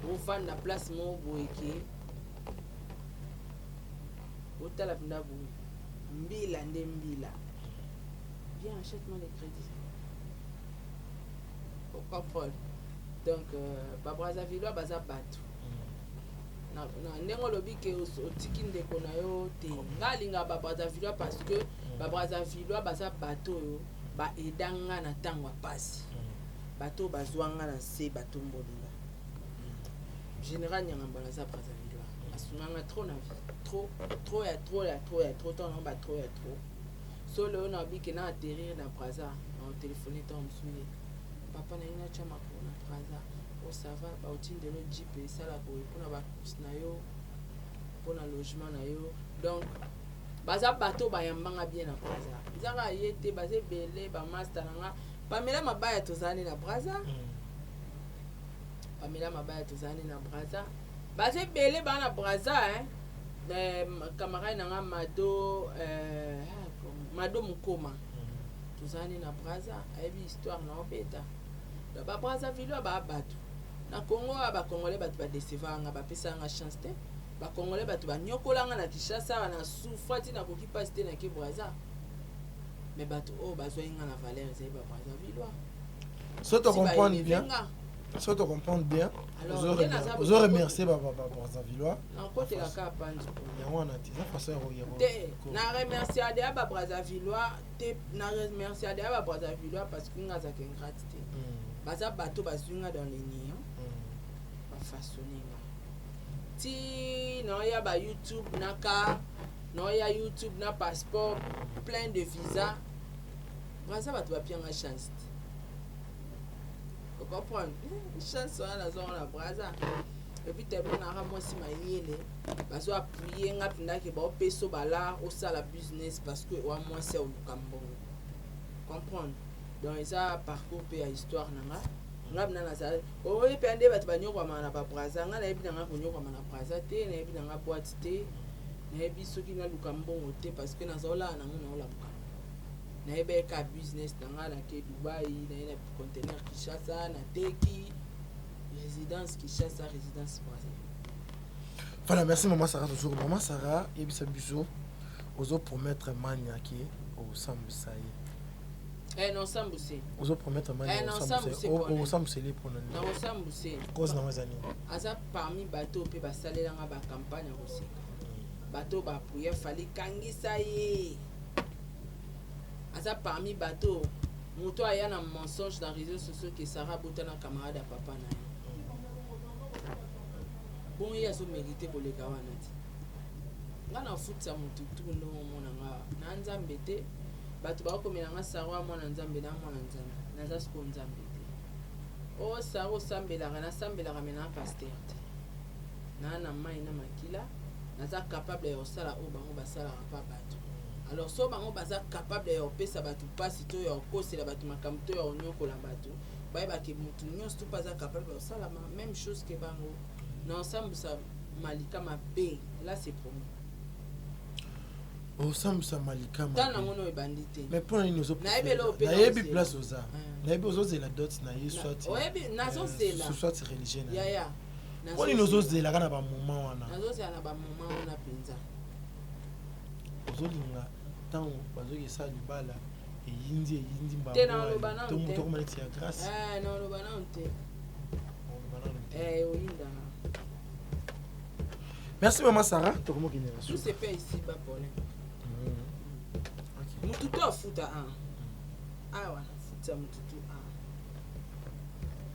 ovanda place moko boye, ke otala mpenza boye mbila nde mbila. Bien, achète-moi les crédits, ocomprendre. Donc babrazavillois baza bato na ndenge olobi ke otiki ndeko na yo te. Nga alingaka babrazavillois parce que babrazavillois baza bato oyo baeda nga na ntango ya pasi, bato oyo bazwa nga na se, batombolinga. Général Nyangambala aza brazavillois, asunganga trop na vie, trop, trop ya trop ya trop ya trop. Ntango nango ba trop ya trop, so lelo nayebi ke na atterrir na Braza, na otelefone ntango mosusu ye: "Papa, nalingi natya makolo na Braza." "O, ça va, baotindelo jeep, esala boye mpona bacourse na yo, mpona logement na yo." Donc baza bato bayambanga bien na Braza. Eza kaka ye te, baza ebele. Bamaster na nga Pamela Mabaya, tozalani na Braza. Pamela Mabaya, tozalani na Braza. Baza ebele baa na Braza, hein? Camarade na nga Mado, Mado Mokoma, tozalani na Braza, ayebi histoire na obeta. Babrazzaville baa bato na Congo oyo. Bacongolais bato badecevanga, bapesanga chance te. Bacongolais bato banyokolanga na Kinshasa awa, na souffra ti nakoki mpasi te, nake Braza. Mais bato oyo bazwai nga na valeur ezali babrazavillois. So to comprendre bien, so to comprendre bien, ozo remercier babrazavillois. Nakotelaka panzi. Yango wana te, eza façon ya te. Na remercier deya babrazavillois te, na remercier deya babrazavillois parce que nga azalaka ingrate te. Baza bato bazwi nga dans le néant, bafaçonne nga ti naoya ba YouTube na car, naoya YouTube na passeport plein de visa. Braza bato bapianga chance te, ocomprendre? Chance wana nazwango na Braza. Et puis tellement naka mwasi mayele, bazo appuye nga mpendake, baopesa balar osala business parce que owa mwasi, aoluka mbongo. Comprendre? Donc eza parcours pe ya histoire na nga. Nga bina nazala oye pe nde bato banyokwamaka na ba Brazza. Nga nayebi na nga konyokwama na Brazza te, nayebi na nga boîte te, nayebi soki naluka mbongo te parce que nazolala nango naolamuka. Nayebi ka business na nga, nake Dubai, naye na conteneur Kinshasa, nateki résidence Kinshasa, résidence Brazzaville. Voilà, merci maman Sarah toujours. Maman Sarah, yebisa biso ozo promettre mania ke osambwisa ye. Eh, na osambwise. Ozo promettre mania Eh, na osambwise pona nini? Osambwiseli ye pona nini? Na osambwise. Cause nango eza nini? Aza parmi bato oyo mpe basalelanga ba campagne ya koseka. Bato oyo ba appuyer Fally kangisa ye. Aza parmi bato oyo moto aya na mensonge na réseaux sociaux ke Sarah abota na camarade ya papa na ye. Bongo ye azo merite koleka wana te. Nga na futisa mutu tout ndongo omona nga na nzambe te. Bato bakomela nga Sarah mwana nzambe na mwana nzambe. Naza siko nzambe te. Oh Sarah osambelaka, nasambelaka me na pasteur te. Na na mai na makila, naza capable ya kosala oyo bango basalaka pa bato. Alors so bango baza capable ya kopesa bato pasi to ya kokosela bato makambo to ya konyokola bato, bayeba ke mutu nyonso tu mpe aza capable ya kosala même chose ke bango. Na osambwisa Malika mabe, là c'est promis. Osambwisa Malika mabe. Tala nango no ebandi te. Mais pona nini ozo Nayebi eloko pe nayebi naozela. place oza. Nayebi ozozela dot na ye soit. Oyebi nazozela. Soit religieux na ye. Yaya. Pona nini ozozela kaka na ba moment wana? Nazozela na ba moment wana penza. Ozolinga tango bazoki esala libala eyindi eyindi mbala. Te na oloba nanu te. Tokoma neti ya grâce. Eh na oloba nanu te. Oloba nanu te. Eh oyinda. Merci maman Sarah, tokomo kende na Tout se paie ici bas Paulin. Okay. Mutu to afuta a. Awa na futa mutu to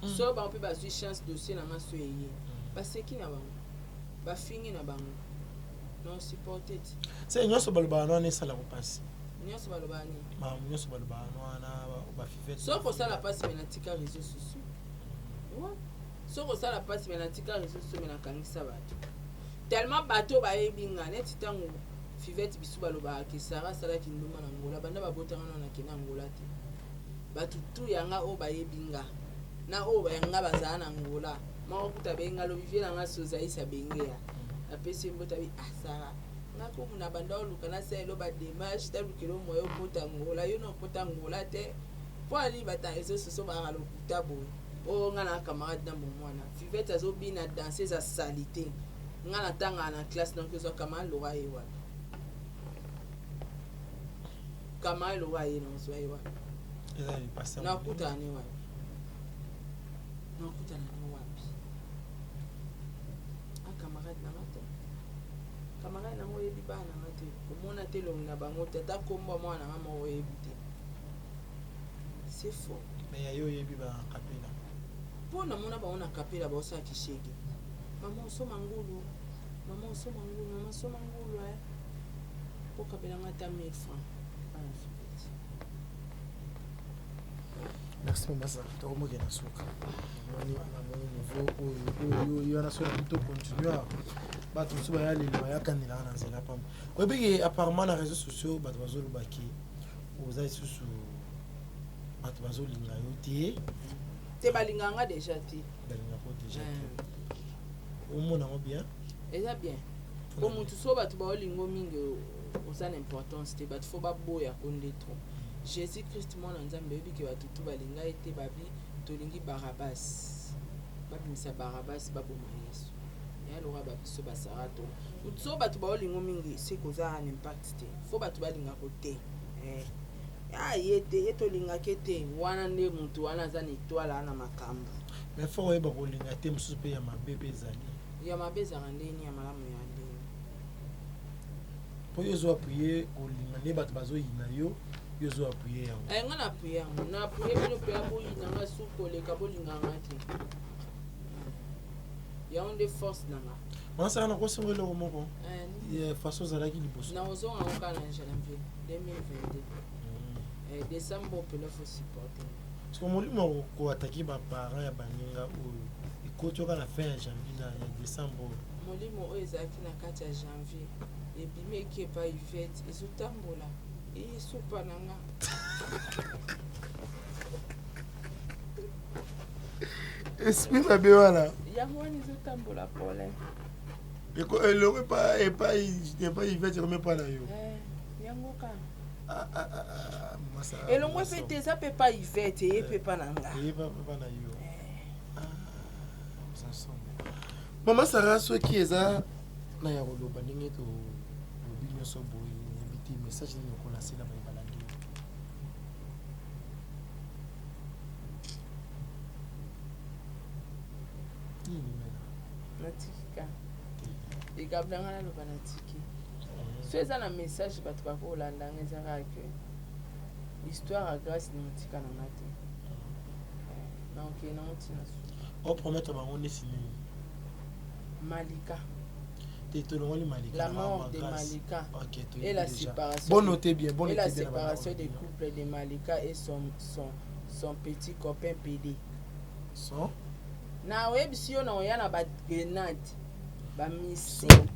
a. So bango pe bazui chance dossier na nga so eye. Baseki na bango. Bafingi na bango. Na supporter ti. Se nyonso balobaka wana esalaka mpasi. Nyonso balobaka nini? Makambo nyonso balobaka wana bafivete. Soki kosala mpasi me natika réseaux sociaux. Ouais. Soki osala pasi me natika réseaux sociaux me nakangisa bato. Tellement bato bayebi nga neti ntango Fivette bisu balobaka ke Sarah asalaki ndumba na Angola banda babotanga nano nakende Angola te. Bato tu ya nga oyo bayebi nga na oyo ya nga bazala na Angola moko kuta abengi nga lobi vie na nga Sozaïs abengeya napesi ye mbote abi ah Sarah nga kumu na banda oluka nasalelo ba démarche talukela moyen okota Angola yo na okota Angola te mpo ani bata réseaux sociaux baka lokuta boye. Oh nga na camarade na bomwana Fivette azo bina danse eza salite nga na tangaka na classe donc ozwa camarade lokola ye wapi camarade lokola ye na ozwa ye wapi nakutana ne wapi nakutana ne wapi a camarade na nga te camarade na nga oyebi bana na nga te omona te elongi na bango te ata kombo ya mwana na nga moko oyebi te. C'est faux. Mais ya yo oyebi ba kapela. Po namona bango na kapela baosala kishege. Maman osoma ngulu. Maman osoma ngulu, maman soma ngulu eh. Po kapela nga ata 1000 francs. Bana fivette. Merci mama Sarah, tokomoke na suka. Namoni namoni niveau oyo oyo oyo wana soki to continuer bato mosusu baya lelo bayakanelaka na nzela pamba. Oyebi ke apparemment na réseaux sociaux bato bazoloba ke oza lisusu bato bazolinga yo te. Te balingaka nga deja te. Balingaka yo deja te. Omona yango bien? Eza bien. Po mutu so bato baolingo mingi oza na importance te, bato fo baboya ko nde trop. Jésus Christ mwana Nzambe oyebi ke bato tu balinga ye te, babi tolingi Barabbas. Babimisa Barabbas baboma Yesu. Ya lokola ba biso ba Sarah to. So bato baolingo mingi se koza na impact te. Fo bato balingako te. Eh. Ah, ye te, ye tolingaka ye te. Wana nde mutu wana aza na etoile na makambo. Mais faut oyeba kolinga te mosusu pe ya mabe pe ezali. Ya mabe ezalaka ndenge nini, ya malamu ya ndenge nini? Po yo ozo appuyer kolinga nde bato bazoyina yo, yo ozo appuyer yango. Eh, nga na appuyer yango. Na appuyer bino pe boyina nga su koleka bolinga nga te. Yango nde force na nga. Mama Sarah, nakosenga eloko moko. Eh, nini? Eh, façon ozalaki liboso. Nakozonga yango kaka na janvier 2022. Eh, décembre opela faut supporter. Parce que molimo ya koatake ba parents ya baninga oyo ekoti yoka na fin ya janvier na ya décembre oyo. Molimo oyo ezalaki na kati ya janvier ebimi eki epai Yvette ezotambola. Isupa na nga. Esprit mabe wana. Yango wana ezotambola pole. Eloko epai epai Yvette ekomi epai na yo. Eh, yango kaka. Ah, ah, ah, elongo mpe te eza mpe pa Yvette eye mpe pa na nga. Eye pa na yo. Mama Sarah soki eza na ya koloba ndenge tolobi nyonso boye nayebi te message nini okolasela baye balandi yo. Nini mena? Natiki ka likambo na ngai naloba natiki so eza na message bato bakolanda nga eza kaka ke histoire ya grâce na otika na nga te nakokende nango ntina suka. Opromettre bango neti nini? Malika. Te tolongoli Malika. La mort de Malika. Ok, et la séparation. Bon noter bien, bon Et la séparation des couples de Malika et son son son petit copain PD. Son? Na oyebisi yo na oya na ba grenade, ba missile,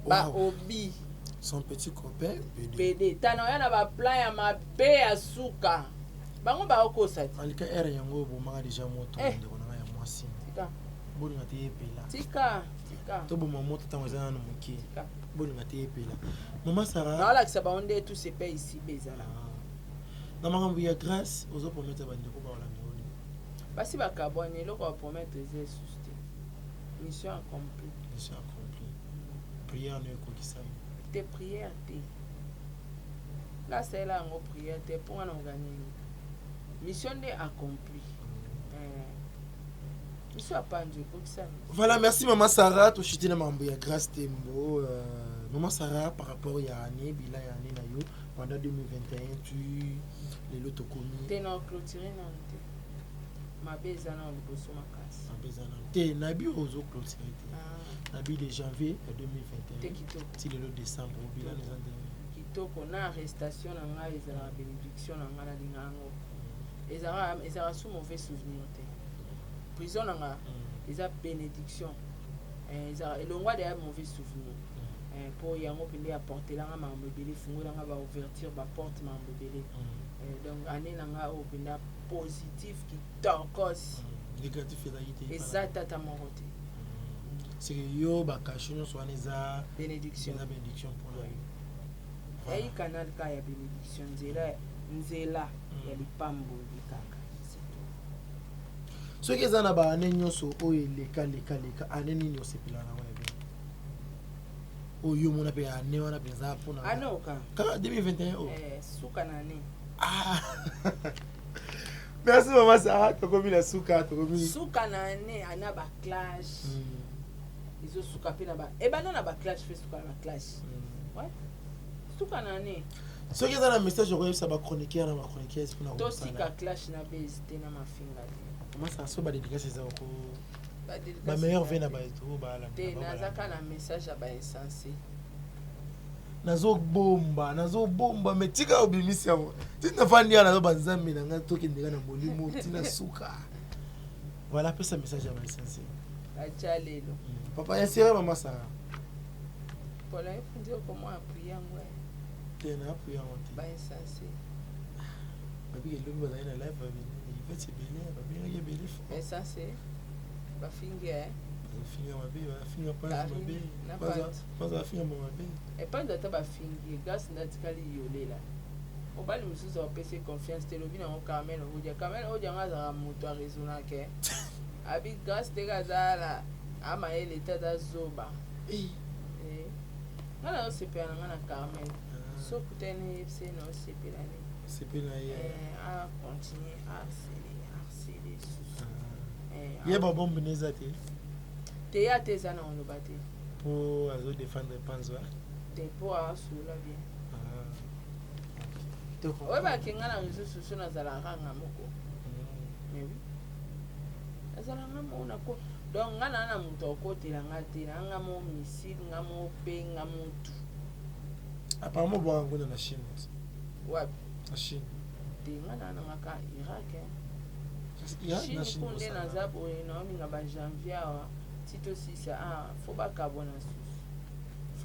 ba obi. Son petit copain PD. PD. Tana oya na ba plan ya mabe ya suka. Bango baokosa te. Malika R yango obomaka deja moto eh. ndeko na ngai ya mwasi. Tika. Bolinga te epela. Tika, tika. Toboma moto ntango eza nano moke. Bolinga te epela. Mama Sarah. Naolakisa bango nde tout se paye ici bezala. Ah. Na makambo ya grâce ozo promettre bandeko baolanda yo nini? Basi bakabwani eloko ba promettre eza esusu te. Mission accomplie. Mission accomplie. Prière no ekokisami. Te prière te. Nga asalela yango prière te mpo nga na oganini. Mission nde accomplie. Eh. Mission ya panzu ekokisami. Voilà, merci maman Sarah. Toshiti na makambo ya Grâce Tembo. Maman Sarah, par rapport ya année, bilan ya année na yo, pendant 2021, tu lelo tokomi. Te na clôturer nanu te. Mabe eza nanu liboso makasi. Mabe eza nanu. Te na bi ozo clôturer te. Ah. Na bi de janvier ya 2021. Te kitoko. Ti lelo décembre, bilan eza ndenge. Kitoko na arrestation na ngai ezalaka bénédiction na ngai nalinga yango. Ezalaka ezalaka sous mauvais souvenir te. Prison na nga eza bénédiction. Eh, ezalaka elongwa deya mauvais souvenir. Eh, po yango mpenza apportela nga makambo ebele, efungola nga ba ouverture, ba porte makambo ebele. Eh, donc année na nga oyo mpenza positif kitokos. Négatif ezalaki te. Eza tata moko te. C'est que yo ba cachet nyonso wana eza bénédiction. Eza bénédiction mpona yo. Eyi canal ka ya bénédiction, nzela nzela ya lipamboli kaka. C'est tout. Soki eza na ba année nyonso oyo eleka leka leka, année nini osepela nango ya bien? Oyo yo omona mpe année wana mpenza mpona Année oka. Kaka 2021 oyo. Eh, suka na année. Ah. Merci maman Sarah, tokomi na suka, tokomi. Suka na année, année ba clash. Ezo suka pe na ba ebanda na ba clash fe suka na ba clash. Ouais. Suka na année. Soki eza na message okoyebisa ba chroniqueur na ba chroniqueuse mpona tosika clash na base te na mafinga te. Maman Sarah, so ba dédicace eza oko Ba dédicace ba meilleur eza ve na te. bato oyo balanda Te bango naza balanda. kaka na message ya ba insensé. Nazobomba, nazobomba mais tika obimisi yango. Ti nafandi awa nazoba nzambe na ngai tokendeka na molimo tina suka. Voilà, pesa message ya ba insensé. Acha lelo. Papa inséré maman Sarah. Paul ayefundi comment appuyer yango. Te na appuyer yango te. Ba insensé. Babiki elobi bazali na live babini, Yvette ebele, babengaki ebele fort. Insensé. Bafingi eh. Bafinga mabe, bafinga panzi Karine, mabe. na Panza, panzi. panza bafinga mabe. Epanzi ata bafingi, grâce nde atikali yolela. Mobali mosusu apesi confiance te, lobi nango Carmel Odia. Carmel Odia ngo azalaka moto araisonnaka. Eh. Abi grâce te azala amayele te aza zoba. Eh. Nga na osepela na nga na Carmel. So kutani yebise na osepela ne. Sepela ye. Eh, a continuer à harceler, harceler susu. Eh, Ye ba bombe neza te. Te ya te eza na oloba te. Po azo défendre panzwa. Te po asola bien. Ah. Oyebaki nga na réseau sociaux nazalaka nga moko. Mais oui. Nazalaka nga moko nako. Donc nga na na moto akotela nga te, na nga mo missile, nga mo pe, nga mo tout. Apparemment boaka ngunda na Chine. Wapi? Na Chine. Te nga na nga ka Irak. Hein. Irak na Chine Chine kunde kosala. naza boye naolinga ba janvier awa ti tosisa ah fo bakabwana susu.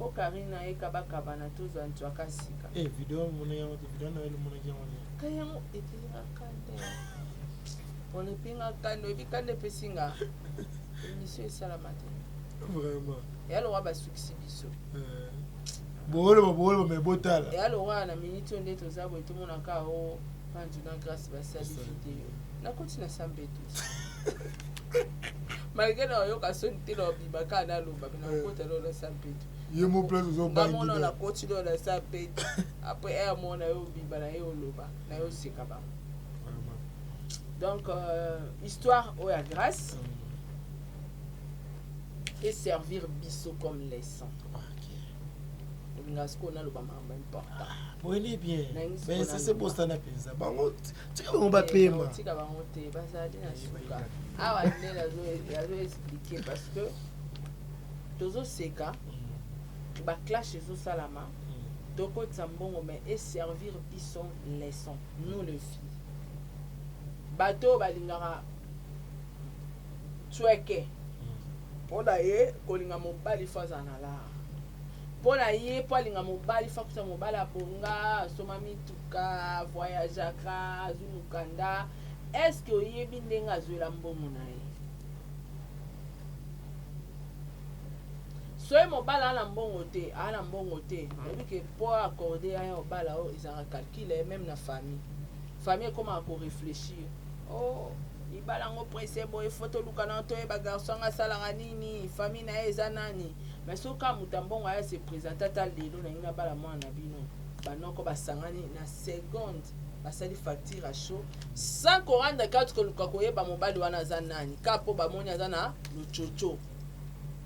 Faut Carine ayeka bakabana tozwa ntuaka sika. Eh video mona yango te video na yo monaki yango te. Ka yango epinga kanda. On epinga kanda oyebi kanda epesi nga. Émission esalama te. Vraiment. Ya lowa basukisi biso. Eh. Boloba boloba mais botala. Ya lowa na minute oyo nde toza boye tomonaka o Panzu na Grace basali video. Nakoti na sambetu. Malgré na oyoka soni te na obima kaka naloba me nakota lolo na sampetu. Ye mo place ozobangi. Ngamona nakoti lolo na sampetu. Après air mona yo obima na ye oloba na yo oseka bango. Donc euh, histoire oyo ya Grace et servir biso comme leçon. Olinga sikoyo naloba makambo important. Boye nde bien. Mais ça c'est bosana mpenza. Bango tika bango bapema. Tika bango te bazali na suka. Awa nde nazo expliquer parce que tozoseka ba clash ezosalama tokotisa mbongo mais eservir biso leçon nous les filles bato oyo balingaka tsweke mpo na ye kolinga mobali fo azala na lar mpo na ye mpo alinga mobali fo akuta mobali abonga asoma mituka voyageaka azwi mokanda eske oyebi ndenge azwela mbongo na ye soki mobali aa na mbongo te aa na mbongo te oyebi ke mpo accorde aya obala oyo ezalaka calcule meme na famille famille ekomaka koreflechir oh libala yango presse boye fo toluka na toyeba garçon anga asalaka nini famille na ye eza nani mais soki kaka moto ya mbongo aya se présente ata lelo nalingi nabala mwana na bino banoko basangani na seconde basali facture à chaud sans korendre compte koluka koyeba mobali wana aza nani kaka mpo bamoni aza na lococo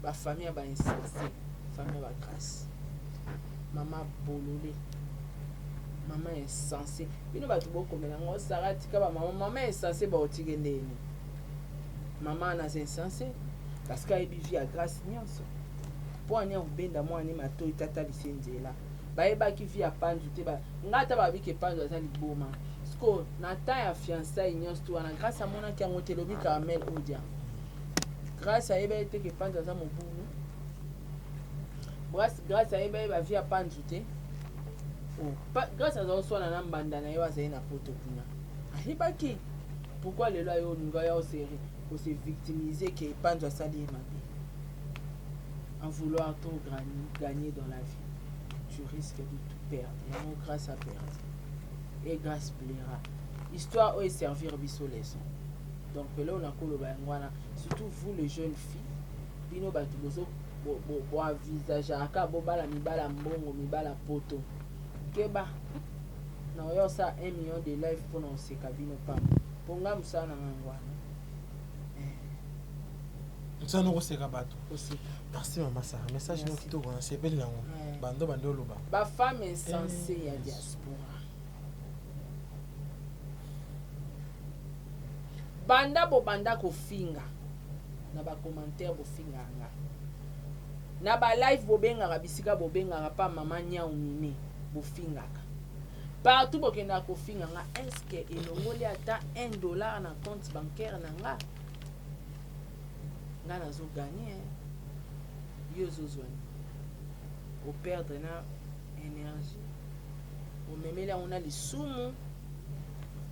bafamille ya bainsense famille ya bagrace mama bolole mama insense bino bato bokomela ngo sara tika bamama mama insense baotike ndeni mama wana aza insense parce que ayebi vie ya grace nyonso mpo ani akobenda mwana matoi tatalisi nzela bayebaki vie ya panzu te nga ata babiki panzu aza liboma siko na temps ya fiançailles nyonso tu wana grâce amonaki yango te elobi carmel odia grâce ayebaki te ke panzu aza mobulu grâce ayebaki bavie ya panzu te oh, grâce aza koswana na mbanda na ye oyo azali na poto kuna ayebaki pourquoi lelo aye olinga ya osere kose victimiser ke panzu asali ye mabe. En vouloir trop gagner dans la vie, tu risques de tout perdre. Yango grâce à perdre. Et grâce plaira. Histoire oyo servir biso leçon. Donc lelo nakoloba yango wana, surtout vous les jeunes filles, bino bato bozo boenvisageaka bobala mibala mbongo mibala poto. Keba na oyo osala 1 million de live mpona koseka bino pamba. Mpo nga mosala na nga yango wana. Mosala no koseka bato. Merci mama Sarah, message no kitoko na sepeli nango. Bando bando oloba. Ba femme insensée ya diaspora. Banda bobanda kofinga na ba commentaire bofinga nga. Na ba live bobengaka bisika bobengaka pa mama nyau mime bofingaka. Partout bokendaka kofinga nga est-ce que elongoli ata 1 dollar na compte bancaire na nga? Nga nazo gagner yo ozozwa nini? Operdre na énergie omemeli yango na lisumu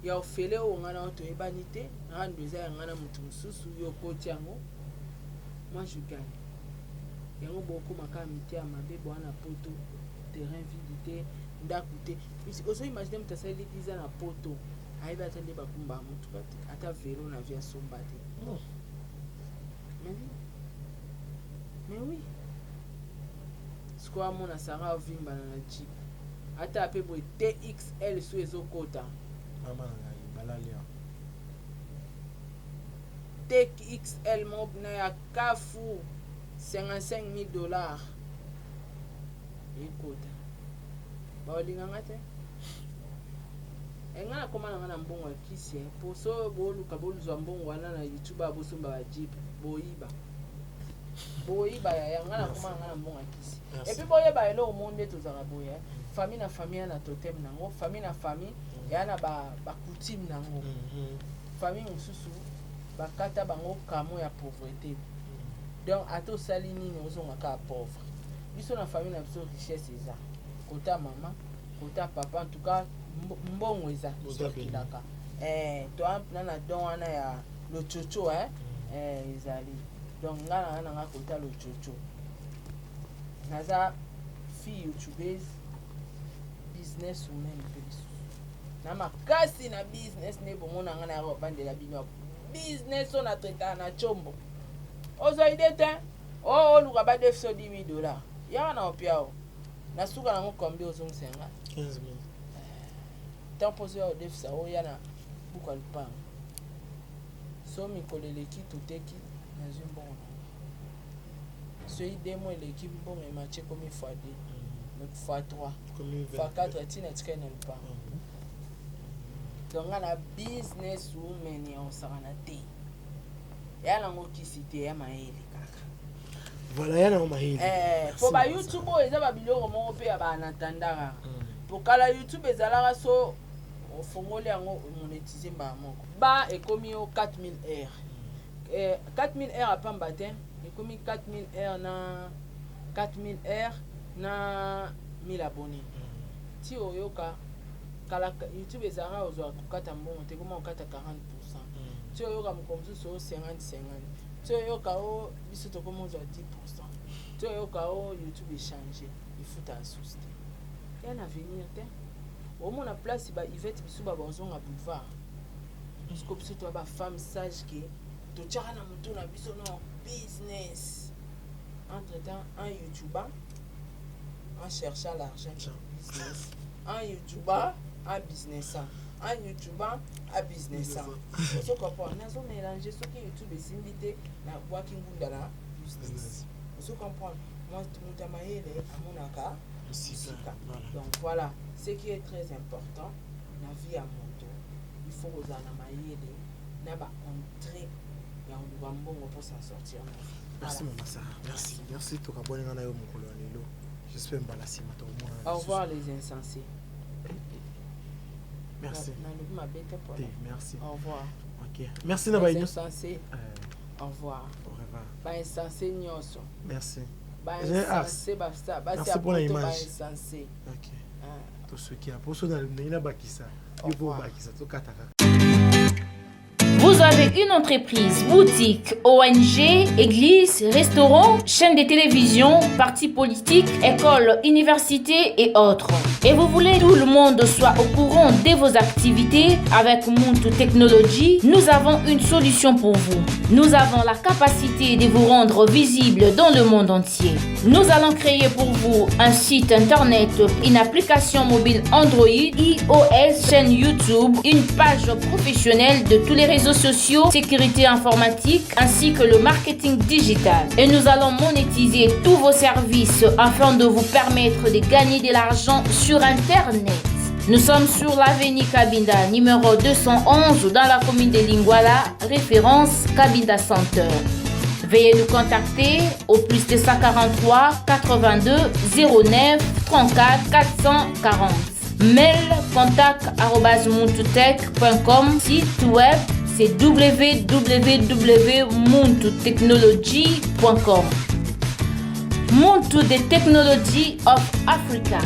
ya ofele oyo nga na yo toyebani te rando eza ya nga na moto mosusu yo okoti yango moi je gagne yango bokoma kaka mite ya mabe boa na poto terrain vide te ndako te ozo imagine moto asaleli 10 ans na poto ayebi ata nde bakumbaka motuka te ata velo na vie asomba te mais oui mais oui sikoyo amona sara avimbana na jeep ata ape boye txl so ezokota mama na ngai balali awa txl moko na ya kafu 55 000 dollars ekota baolinganga te enga nakoma nanga na mbongo ya kisi po so boluka boluzwa mbongo wana na youtube bosomba bajeep boyiba boyiba yaya nga nakoma nanga na mbongo ya kisi epuis boyeba eloko moko nde tozalaka boye famille na famille ya na totem nango famille na famille eya na bacoutume nango famille mosusu bakata bango kamo ya pauvreté donc ata osali nini ozonga kaka pauvre. Biso na famille na biso richesse eza kota mama, kota papa, en tout cas mbongo eza circulaka. Eh, toa na na don wana ya lochocho eh, eh ezali. Donc nga na na nga kota lochocho. Naza fille youtubeuse, business woman mpe lisusu. Na makasi na business nde bomona nga na bandela bino business oyo na traitaka na chombo. Ozwa idée te? Oh, oluka ba defso 10 000 dollars. Yaka na opia o. Na suka nango combien ozongisa nga? 15 000. Tant poso ya odefisa oya na buka lupango. So mikolo eleki toteki nazwi mbongo na nga. Soki deux mois eleki mbongo ematie ekomi fois 2, fois 3, fois 4 ti natikali na lupango. Donc nga na business woman ya kosakana te. Ya nango kisi te, ya mayele kaka. Voilà, ya nango mayele. Eh, po ba YouTube oyo eza ba biloko moko pe ya ba en attendant kaka. Po kala YouTube ezalaka so ofongoli yango monétiser mbala moko. Ba ekomi yo 4000 heures. Eh, 4000 heures apamba te, ekomi 4000 heures na 4000 heures na 1000 abonnés. Ti oyoka kala YouTube ezalaka ozwa kokata mbongo te, ekoma kokata 40%. Ti oyoka mokolo mosusu o 50 50. Ti oyoka o biso tokoma ozwa 10%. Ti oyoka o YouTube echanger, efuta susu te. Ya na avenir te. Omona place ba Yvette Bisuba bazonga boulevard. Parce que biso toa ba femme sage ke totiaka na motu na biso no business. Entre temps, un YouTuber en cherchant l'argent business. Un YouTuber, un businessant. Un YouTuber, un businessant. Ozo comprendre? Nazo mélanger soki YouTube esimbi te na bwaki ngunda na business. Ozo comprendre? Moi, moto ya mayele amonaka mosika. Donc voilà, ce qui est très important na vie ya moto, il faut kozala na mayele na ba entrée ya koluka mbongo pour s'en sortir na vie. Merci mama Sarah. Merci. Merci tokabwani nga na yo mokolo ya lelo. J'espère mbala sima tokomona. Au revoir les insensés. Merci. Nalobi mabe te te. Merci. Au revoir. OK. Merci na ba insensés. Au revoir. Au revoir. Ba insensés nyonso. Merci. Ba insensés ba sa ba Merci pour la ba image. insensés. OK. Tosoki ya poso na ndenge na bakisa. Au Yo po revoir. bakisa tokata kaka. Vous avez une entreprise, boutique, ONG, église, restaurant, chaîne de télévision, parti politique, école, université et autres. Et vous voulez que tout le monde soit au courant de vos activités? Avec Muntu Technology, nous avons une solution pour vous. Nous avons la capacité de vous rendre visible dans le monde entier. Nous allons créer pour vous un site internet, une application mobile Android, iOS, chaîne YouTube, une page professionnelle de tous les réseaux sociaux, sécurité informatique ainsi que le marketing digital. Et nous allons monétiser tous vos services afin de vous permettre de gagner de l'argent sur Internet. Nous sommes sur l'avenue Kabinda, numéro 211, dans la commune de Lingwala, référence Kabinda Center. Veuillez nous contacter au plus 243 82 09 34 440. Mail contact arobase muntutech point com. Site web c'est w w w point muntu technology point com. Muntu the Technology of Africa.